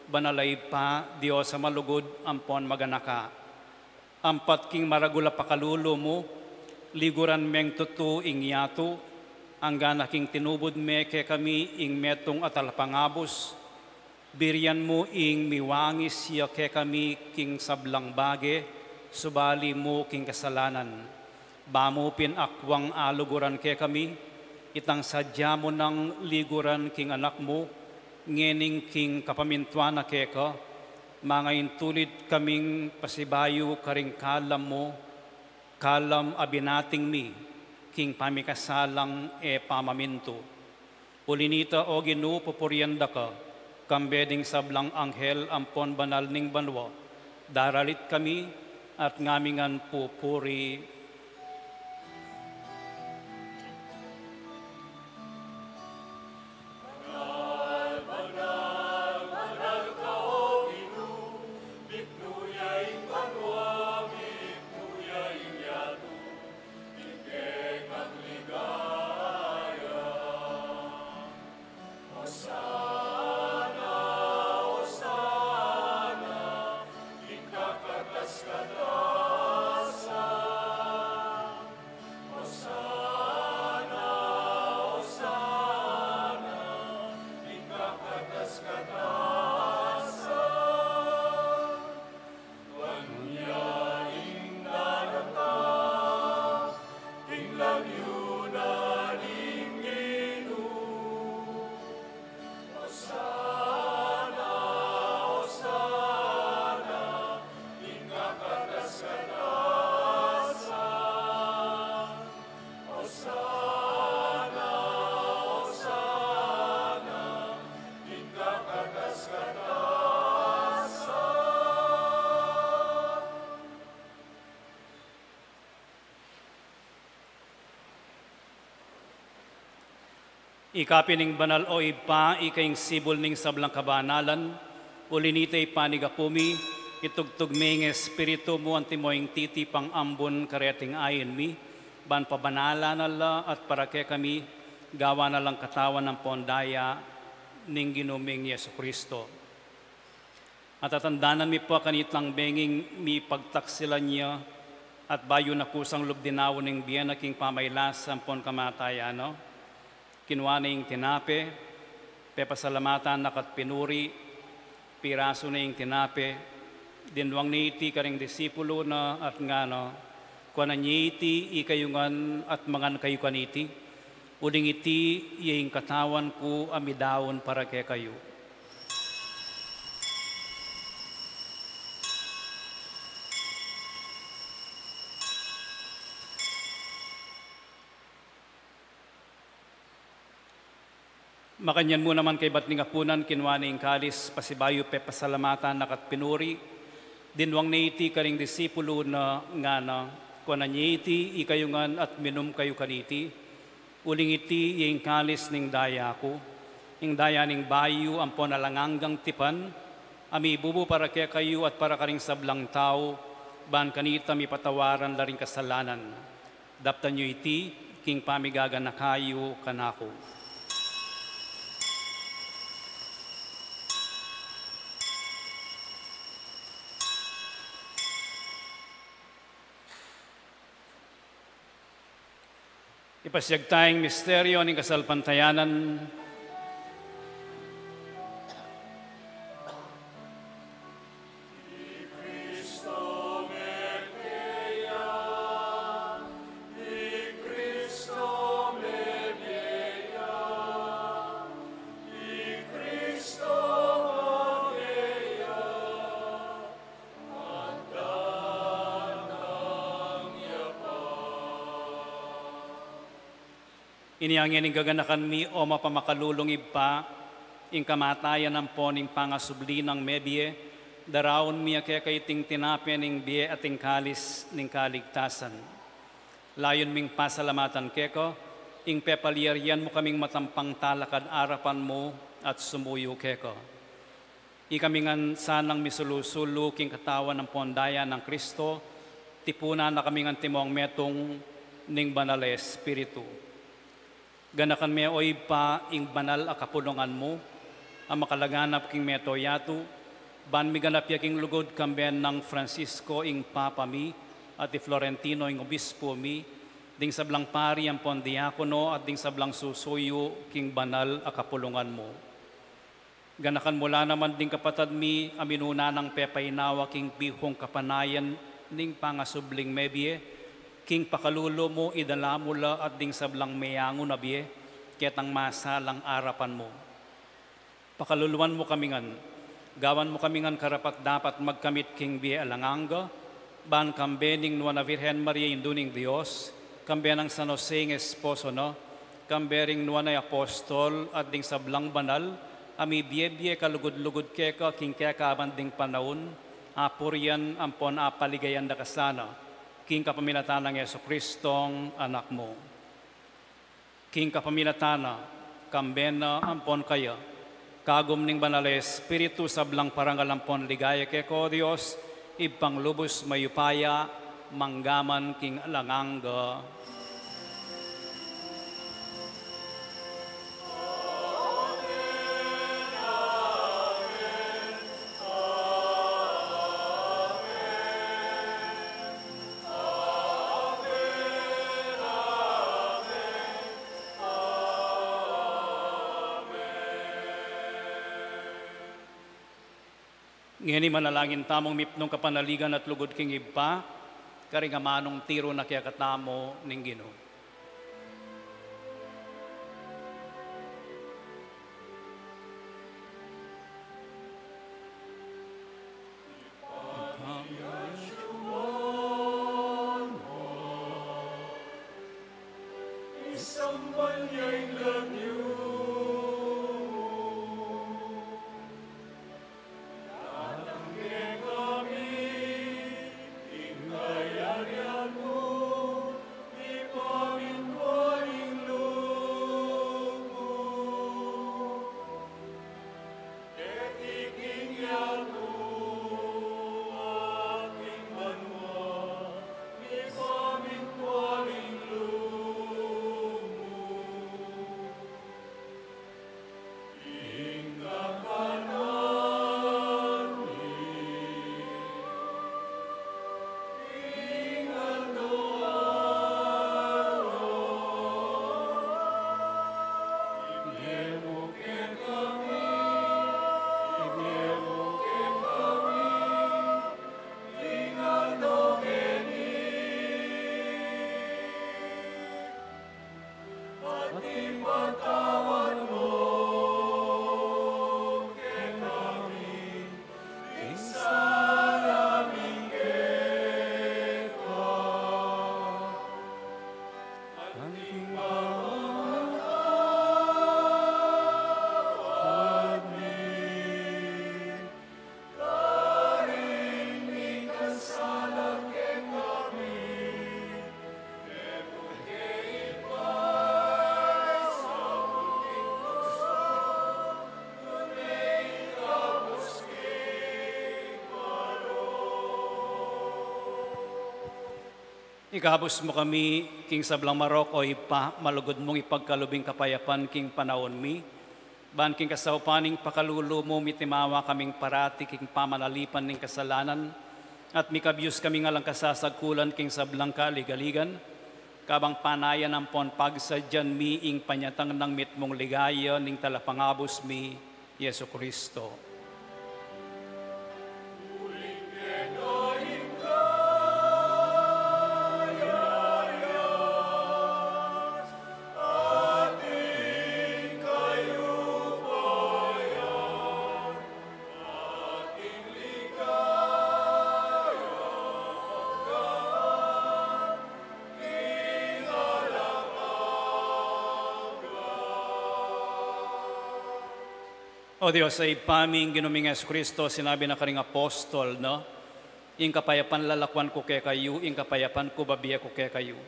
banal a Ibpa, Dios a malugud ampon maganaka. Ampat king maragul a pakalulu mu, liguran meng tutu ing yatu, anggana king tinubud me kekami ing metung a talapangabus, birian mu ing miwangis ya kekami king sablang bage, subali mu king kasalanan. Ba mu pin akwang aluguran kekami, itang sadya mu nang liguran king Anak mu, ngening king kapamintuan na keka, mangaintulid kaming pasibayu karing kalam mu, kalam a binating mi, king pamikasalang e pamamintu. Uli nita, O Ginu, pupurian da ka, kambe ding sablang anghel ampon banal ning banua. Daralit kami, at ngamingan pupuri. Ika pin ing banal, o Ibpa, ika ing sibul ning sablang kabanalan, uli nita ipanyawad mu, itugtug me ing Espiritu mu antimo ing titipang ambun kareting ain mi, ban pabanalan na la at para kekami, gawan na lang katawan ampon daya ning Ginu ming Jesucristo. At tatandanan mi pu kanitang benging mipagtaksilan ya, at bayu na kusang lub dinaun ing bie na king pamailas ampon kamatayan na, kinua ne ing tinape, pepasalamatan na ka't pinuri, pirasu ne ing tinape, dinwang ne iti karing disipulu na at ngana, kuanan ye iti ikayu ngan at mangan kayu kaniti, uling iti ya ing katawan ku a midaun para kekayu. Makanyan mu naman kaybat ning apunan, kinua ne ing kalis, pasibayu pepasalamatan na ka't pinuri, dinwang ne iti karing disipulu na ngana, kuanan ye iti ikayu ngan at minum kayu kaniti, uling iti ya ing kalis ning daya ku, ing daya ning bayu ampon alang anggang tipan, a mibubu para kekayu at para karing sablang tau, ban kanita mipatawaran la ring kasalanan. Daptan yu iti king pamigaganaka yu kanaku. Ipasiag taya ing misteryo ning kasalpantayanan. Inya ngeni gaganakan mi, o mapamakalulung Ibpa, ing kamatayan ampon ing pangasubli nang mebie, daraun mi keka iting tinape ning bie at ing kalis ning kaligtasan. Layun ming pasalamatan keka ing pepalyarian mu kaming matampang talakad arapan mu at sumuyu keka. Ikami ngan sanang misulu-sulu king katawan ampon daya nang Kristo, tipunan na kami ngan timong metung ning Banal a Espiritu. Ganakan me, o Ibpa, ing banal a kapulungan mu a makalaganap king mabilug a yatu, ban miganap ya king lugud kambe nang Francisco ing Papa mi, at i Florentino ing Obispo mi, ding sablang pari ampon diakono, at ding sablang susuyu king banal a kapulungan mu. Ganakan mu la naman ding kapatad mi a minuna nang pepainawa king bihung kapanayan ning pangasubling mebie, king pakalulu mu idala mu la at ding sablang meangu na bie ketang masalang arapan mu. Pakaluluan mu kami ngan, gawan mu kami ngan karapat-dapat magkamit king bie alang angga, ban kambe ning Nuan a Virgen Maria, Indu ning Dios, kambe nang San Jose ing esposo na, kambe ring Nuan a Apostol, at ding sablang banal a mibie-bie kalugud-lugud keka king kekaban ding panaun, apurian ampon apaligayan da ka sana, king kapamilatan nang Jesucristong Anak mu. King kapamilatan na, kambe na ampon kaya, kagum ning Banal a Espiritu, sablang parangal ampon ligaya keka, o Dios, Ibpang lubus mayupaya, mangga man king alang angga. Ngeni manalangin tamung mipnung kapanaligan at lugud king Ibpa, karing amanung tiru na kekatamu ning Ginu. Ikabus mu kami king sablang marok, o Ibpa, malugud mung ipagkalub ing kapayapan king panaun mi, ban king kasaupan ning pakalulu mu mitimawa kaming parati king pamanalipan ning kasalanan, at mikabyus kaming alang kasasagkulan king sablang kaligaligan, Kabang panayan ampon pagsadyan mi ing panyatang nang mitmung ligaya ning Talapangabus mi, Jesucristo. O Dios, a Ibpa mi, ing Ginu ming Jesucristo, sinabi na karing apostol na, ing kapayapan lalakuan ku kekayu, ing kapayapan ku babie ku kekayu.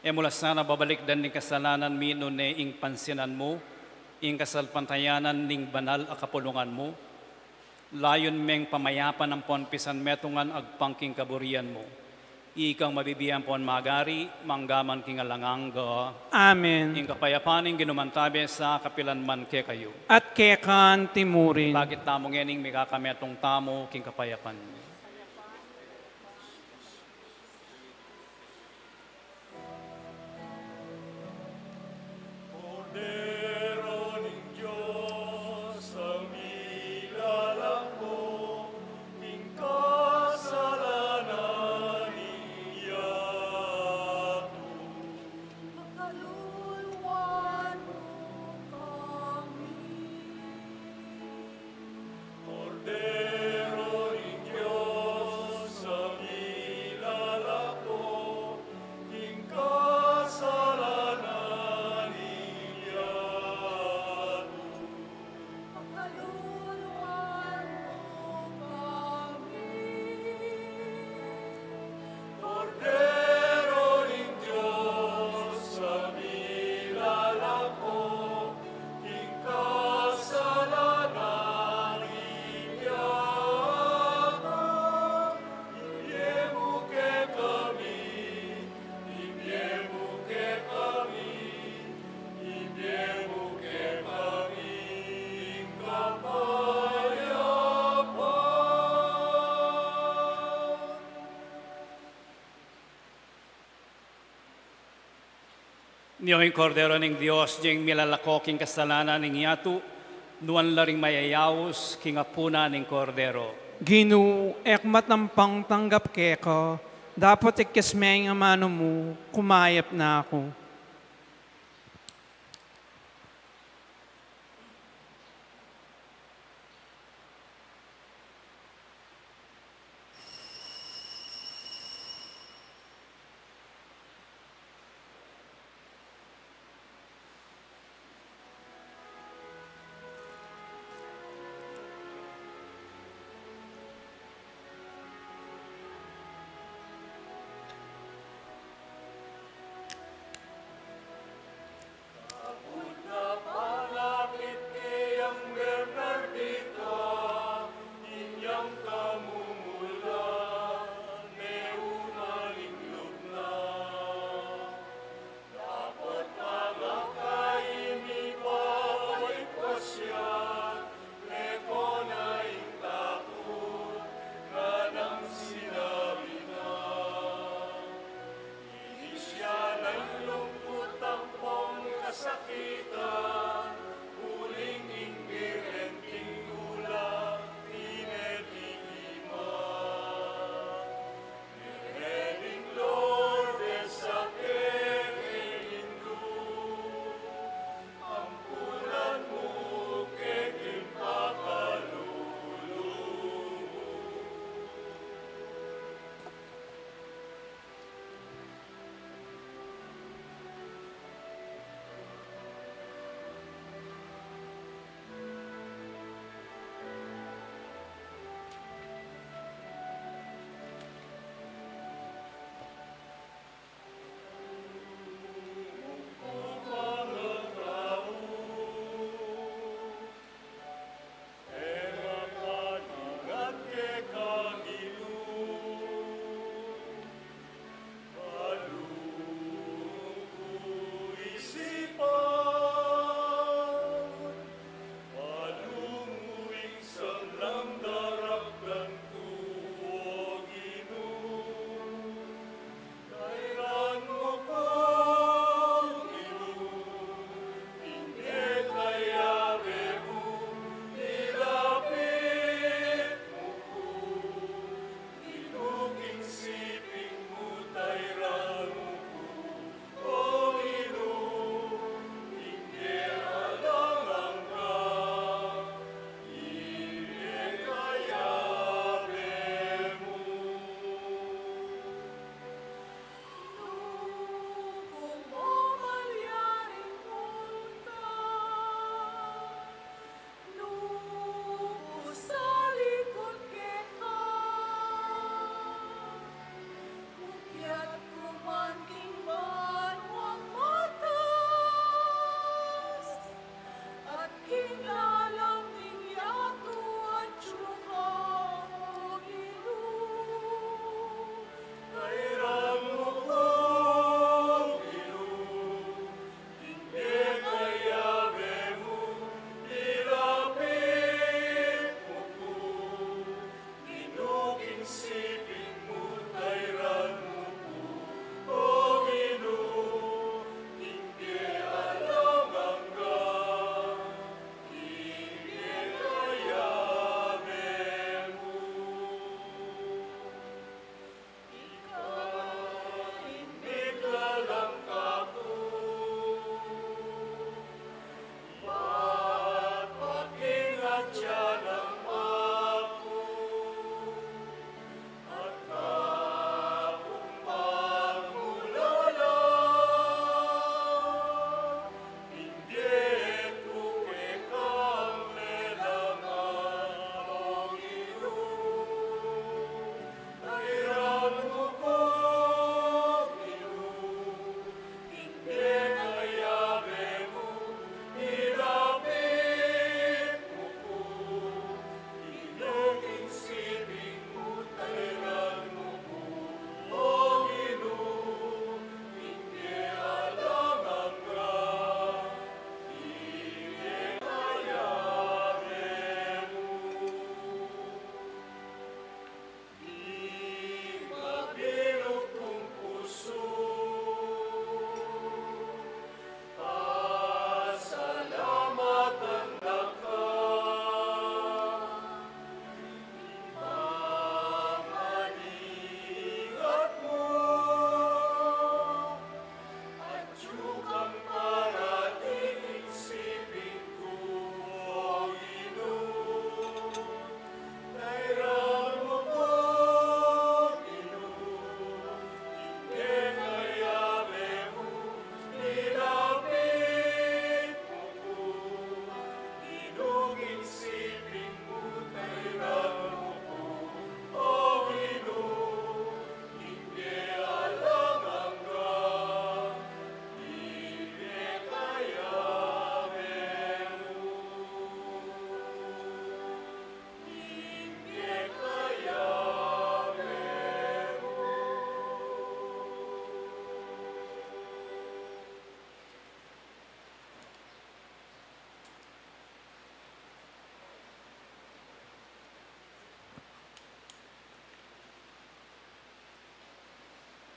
E mu la sana babalikdan ing kasalanan mi, nune ing pansinan mu ing kasalpantayanan ning banal a kapulungan mu. Layun meng pamayapan ampon pisanmetungan agpang king kaburian mu. Ikang mabibie ampon magari, mangga man king alang angga. Amen. Ing kapayapan ning Ginu mantabe sa kapilan man kekayu. At keka anti murin. Bakit tamu ngening mikakametung tamu king kapayapan? Kordero ning Dios, a milalako king kasalanan ning yatu, pakaluluan mu kami. Kordero ning Dios, a milalako king kasalanan ning yatu, pakaluluan mu kami. Kordero ning Dios, a milalako king kasalanan ning yatu, ibie mu kekami, ibie mu kekami, ibie mu kekami ing kapayapan. Nio ing Kordero ning Dios, ing milalako king kasalanan ning yatu, nuan la ring mayayaus king apunan ning Kordero. Ginu, e ku matampang tanggap keka, dapot ikes me ing amanu mu, kumayap na ku.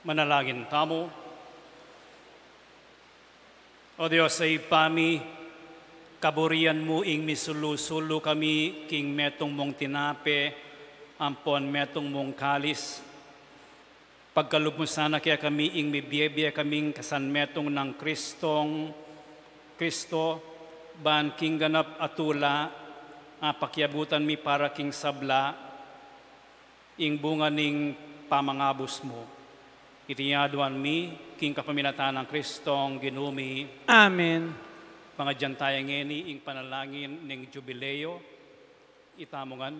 Manalangin tamu. O Dios a Ibpa mi, kaburian mu ing misulu-sulu kami king metung mung tinape ampon metung mung kalis. Pagkalub mu sana kekami ing mibie-bie kaming kasanmetung nang Kristong, Kristo, ban king ganap a tula a pakiabutan mi para king sabla, ing bunga ning pamangabus mu. Iti aduan mi king kapamilatan nang Kristong Ginu mi. Amen. Pangadyan taya ngeni ing panalangin ning Jubileo. Itamu ngan.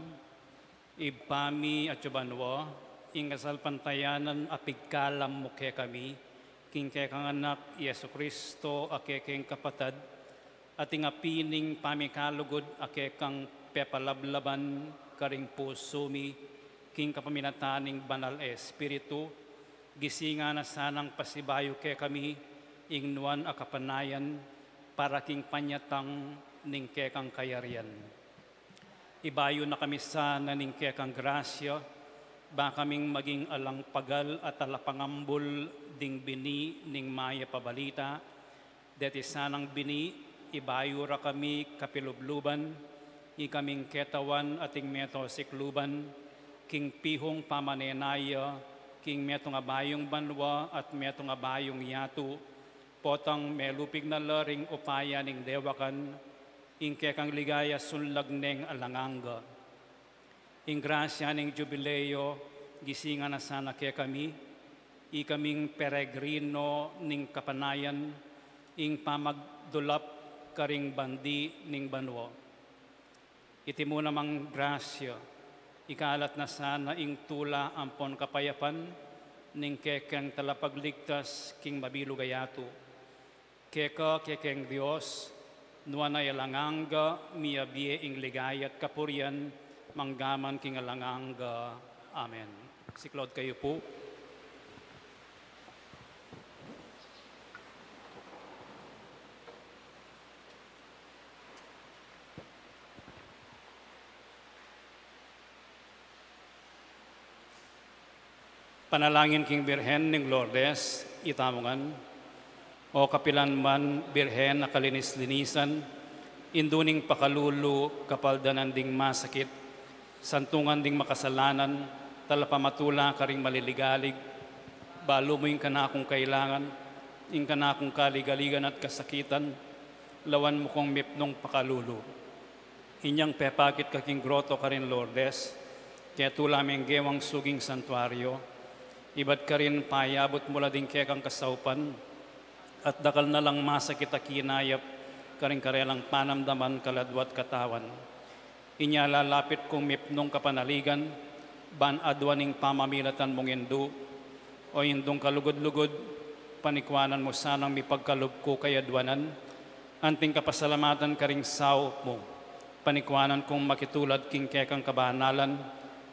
Ibpa mi atsu ka banua, ing kasalpantayanan a pigkalam mu kekami king kekang Anak, i Jesucristo, a kekeng kapatad, at ing apining pamikalugud a kekang pepalablaban karing pusu mi king kapamilatan ning Banal Espiritu, gisingan na sanang pasibayu kekami ing nuan a kapanayan para king panyatang ning kekang kayarian. Ibayu na kami sana ning kekang grasya, ba kaming maging alang pagal at talapangambul ding bini ning mayap a balita, deti sanang bini, ibayu ra kami kapilubluban, ikaming ketawan at ing meto sikluban, king pihung pamanenaya, king metung a bayung banua at metung a bayung yatu, potang melupig na la ring upaya ning dewakan, ing kekang ligaya sunlag neng alang angga. Ing grasya ning Jubileo, gisingan na sana kekami, ikaming peregrino ning kapanayan, ing pamagdulap karing bandi ning banua. Iti mu namang grasya, ikalat na sana ing tula ampon kapayapan ning kekeng Talapagligtas king mabilug a yatu. Keka, kekeng Dios, nuan a alang angga, miyabie ing ligaya at kapurian, mangga man king alang angga. Amen. Siklaud kayu pu. Panalangin king Birhen ning Lourdes, itamu ngan. O kapilan man Birhen a kalinis-linisan, indu ning pakalulu, kapaldanan ding masakit, santungan ding makasalanan, talapamatula karing maliligalig, balu mu ing kanakung kailangan, ing kanakung kaligaligan at kasakitan, lawan mu kung mipnung pakalulu. Inyang pepakit ka king groto karin Lourdes, ketula meng gewang suging santuario, ibat karin payabut mu la ding kekang kasaupan, at dakal na lang masakit a kinayap karing karelang panamdaman, kaladua at katawan. Inya lalapit kung mipnung kapanaligan, ban aduan ing pamamilatan mung indu, o indung kalugud-lugud, panikuanan mu sanang mipagkalub ku kayaduanan, anting kapasalamatan karing saup mu, panikuanan kung makitulad king kekang kabanalan,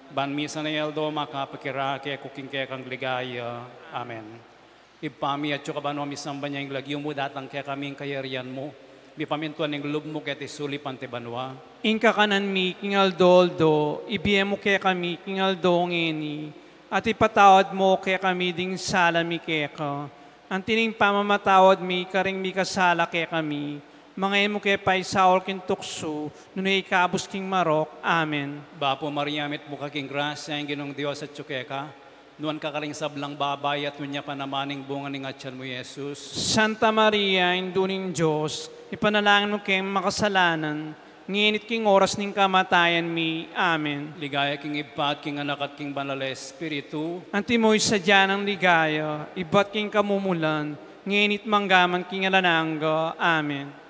ban misan a aldo makapakirake ku king kekang ligaya. Amen. Ibpa mi, atsu ka banua, misamban ya ing lagyu mu, datang kekami ing kayarian mu, mipamintuan ing lub mu keti sulip anti banua. Ing kakanan mi king aldo-aldo, ibie mu kekami king aldo ngeni, at ipatawad mu kekami ding sala mi keka, anti ning pamamatawad mi karing mikasala kekami, manga e mu ke paisaul king tuksu, nune ikabus king marok. Amen. Bapu Maria, mitmu ka king grasya, ing Ginung Dios atsu keka, nuan ka karing sablang babai, at nuan ya pa naman ing bunga ning atian mu, Jesus. Santa Maria, Indu ning Dios, ipanalangin mu keng makasalanan, ngeni at king oras ning kamatayan mi. Amen. Ligaya king Ibpa, at king Anak, at king Banal a Espiritu. Antimo ing sadya nang ligaya, ibat king kamumulan, ngeni at mangga man king alang angga. Amen.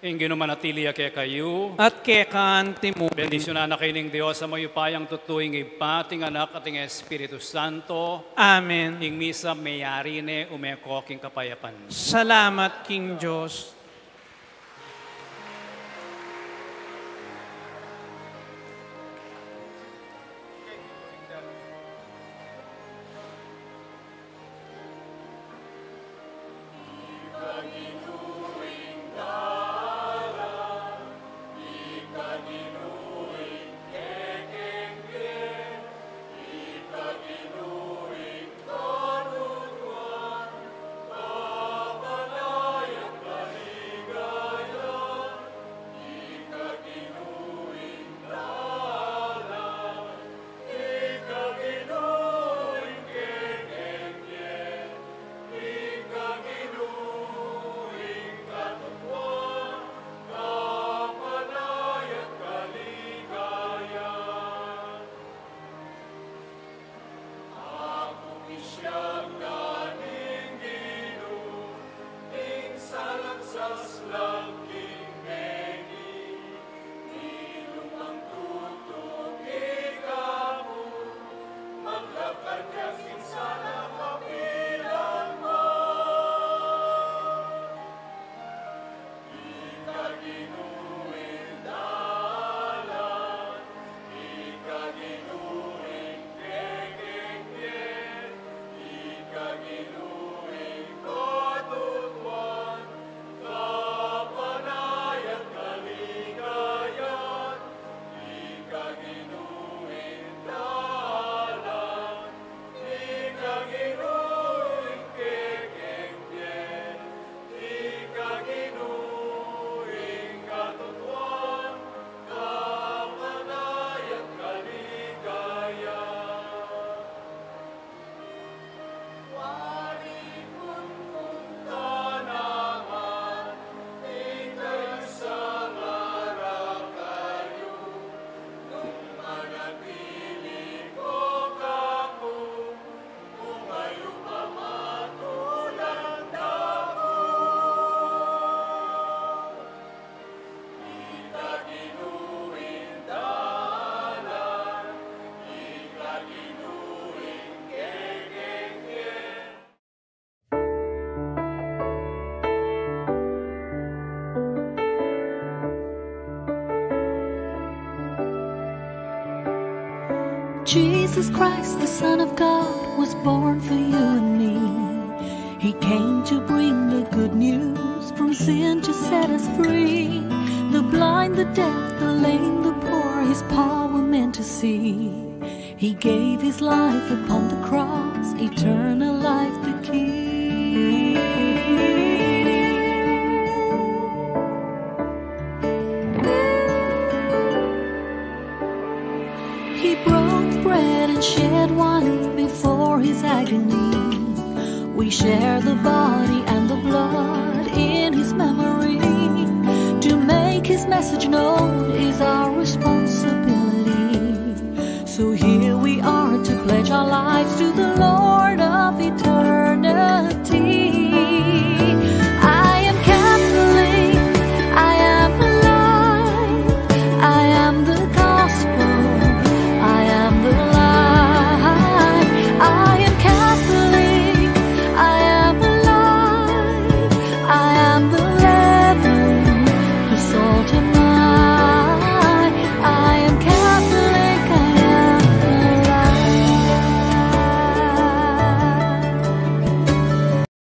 Ing Ginu manatili ya kekayu. At keka naman. Bendisyunan na kayu ning Dios a mayupayang tutu, ing Ibpa, ing Anak, at ing Espiritu Santo. Amen. Ing misa meyari ne, ume ko king kapayapan. Salamat king Dios. Jesus Christ, the Son of God, was born for you and me. He came to bring the good news, from sin to set us free. The blind, the deaf, the lame, the poor, his power men to see. He gave his life upon the cross, eternal life the key. He broke bread and shed wine before his agony. We share the body and the blood in his memory. To make his message known is our response.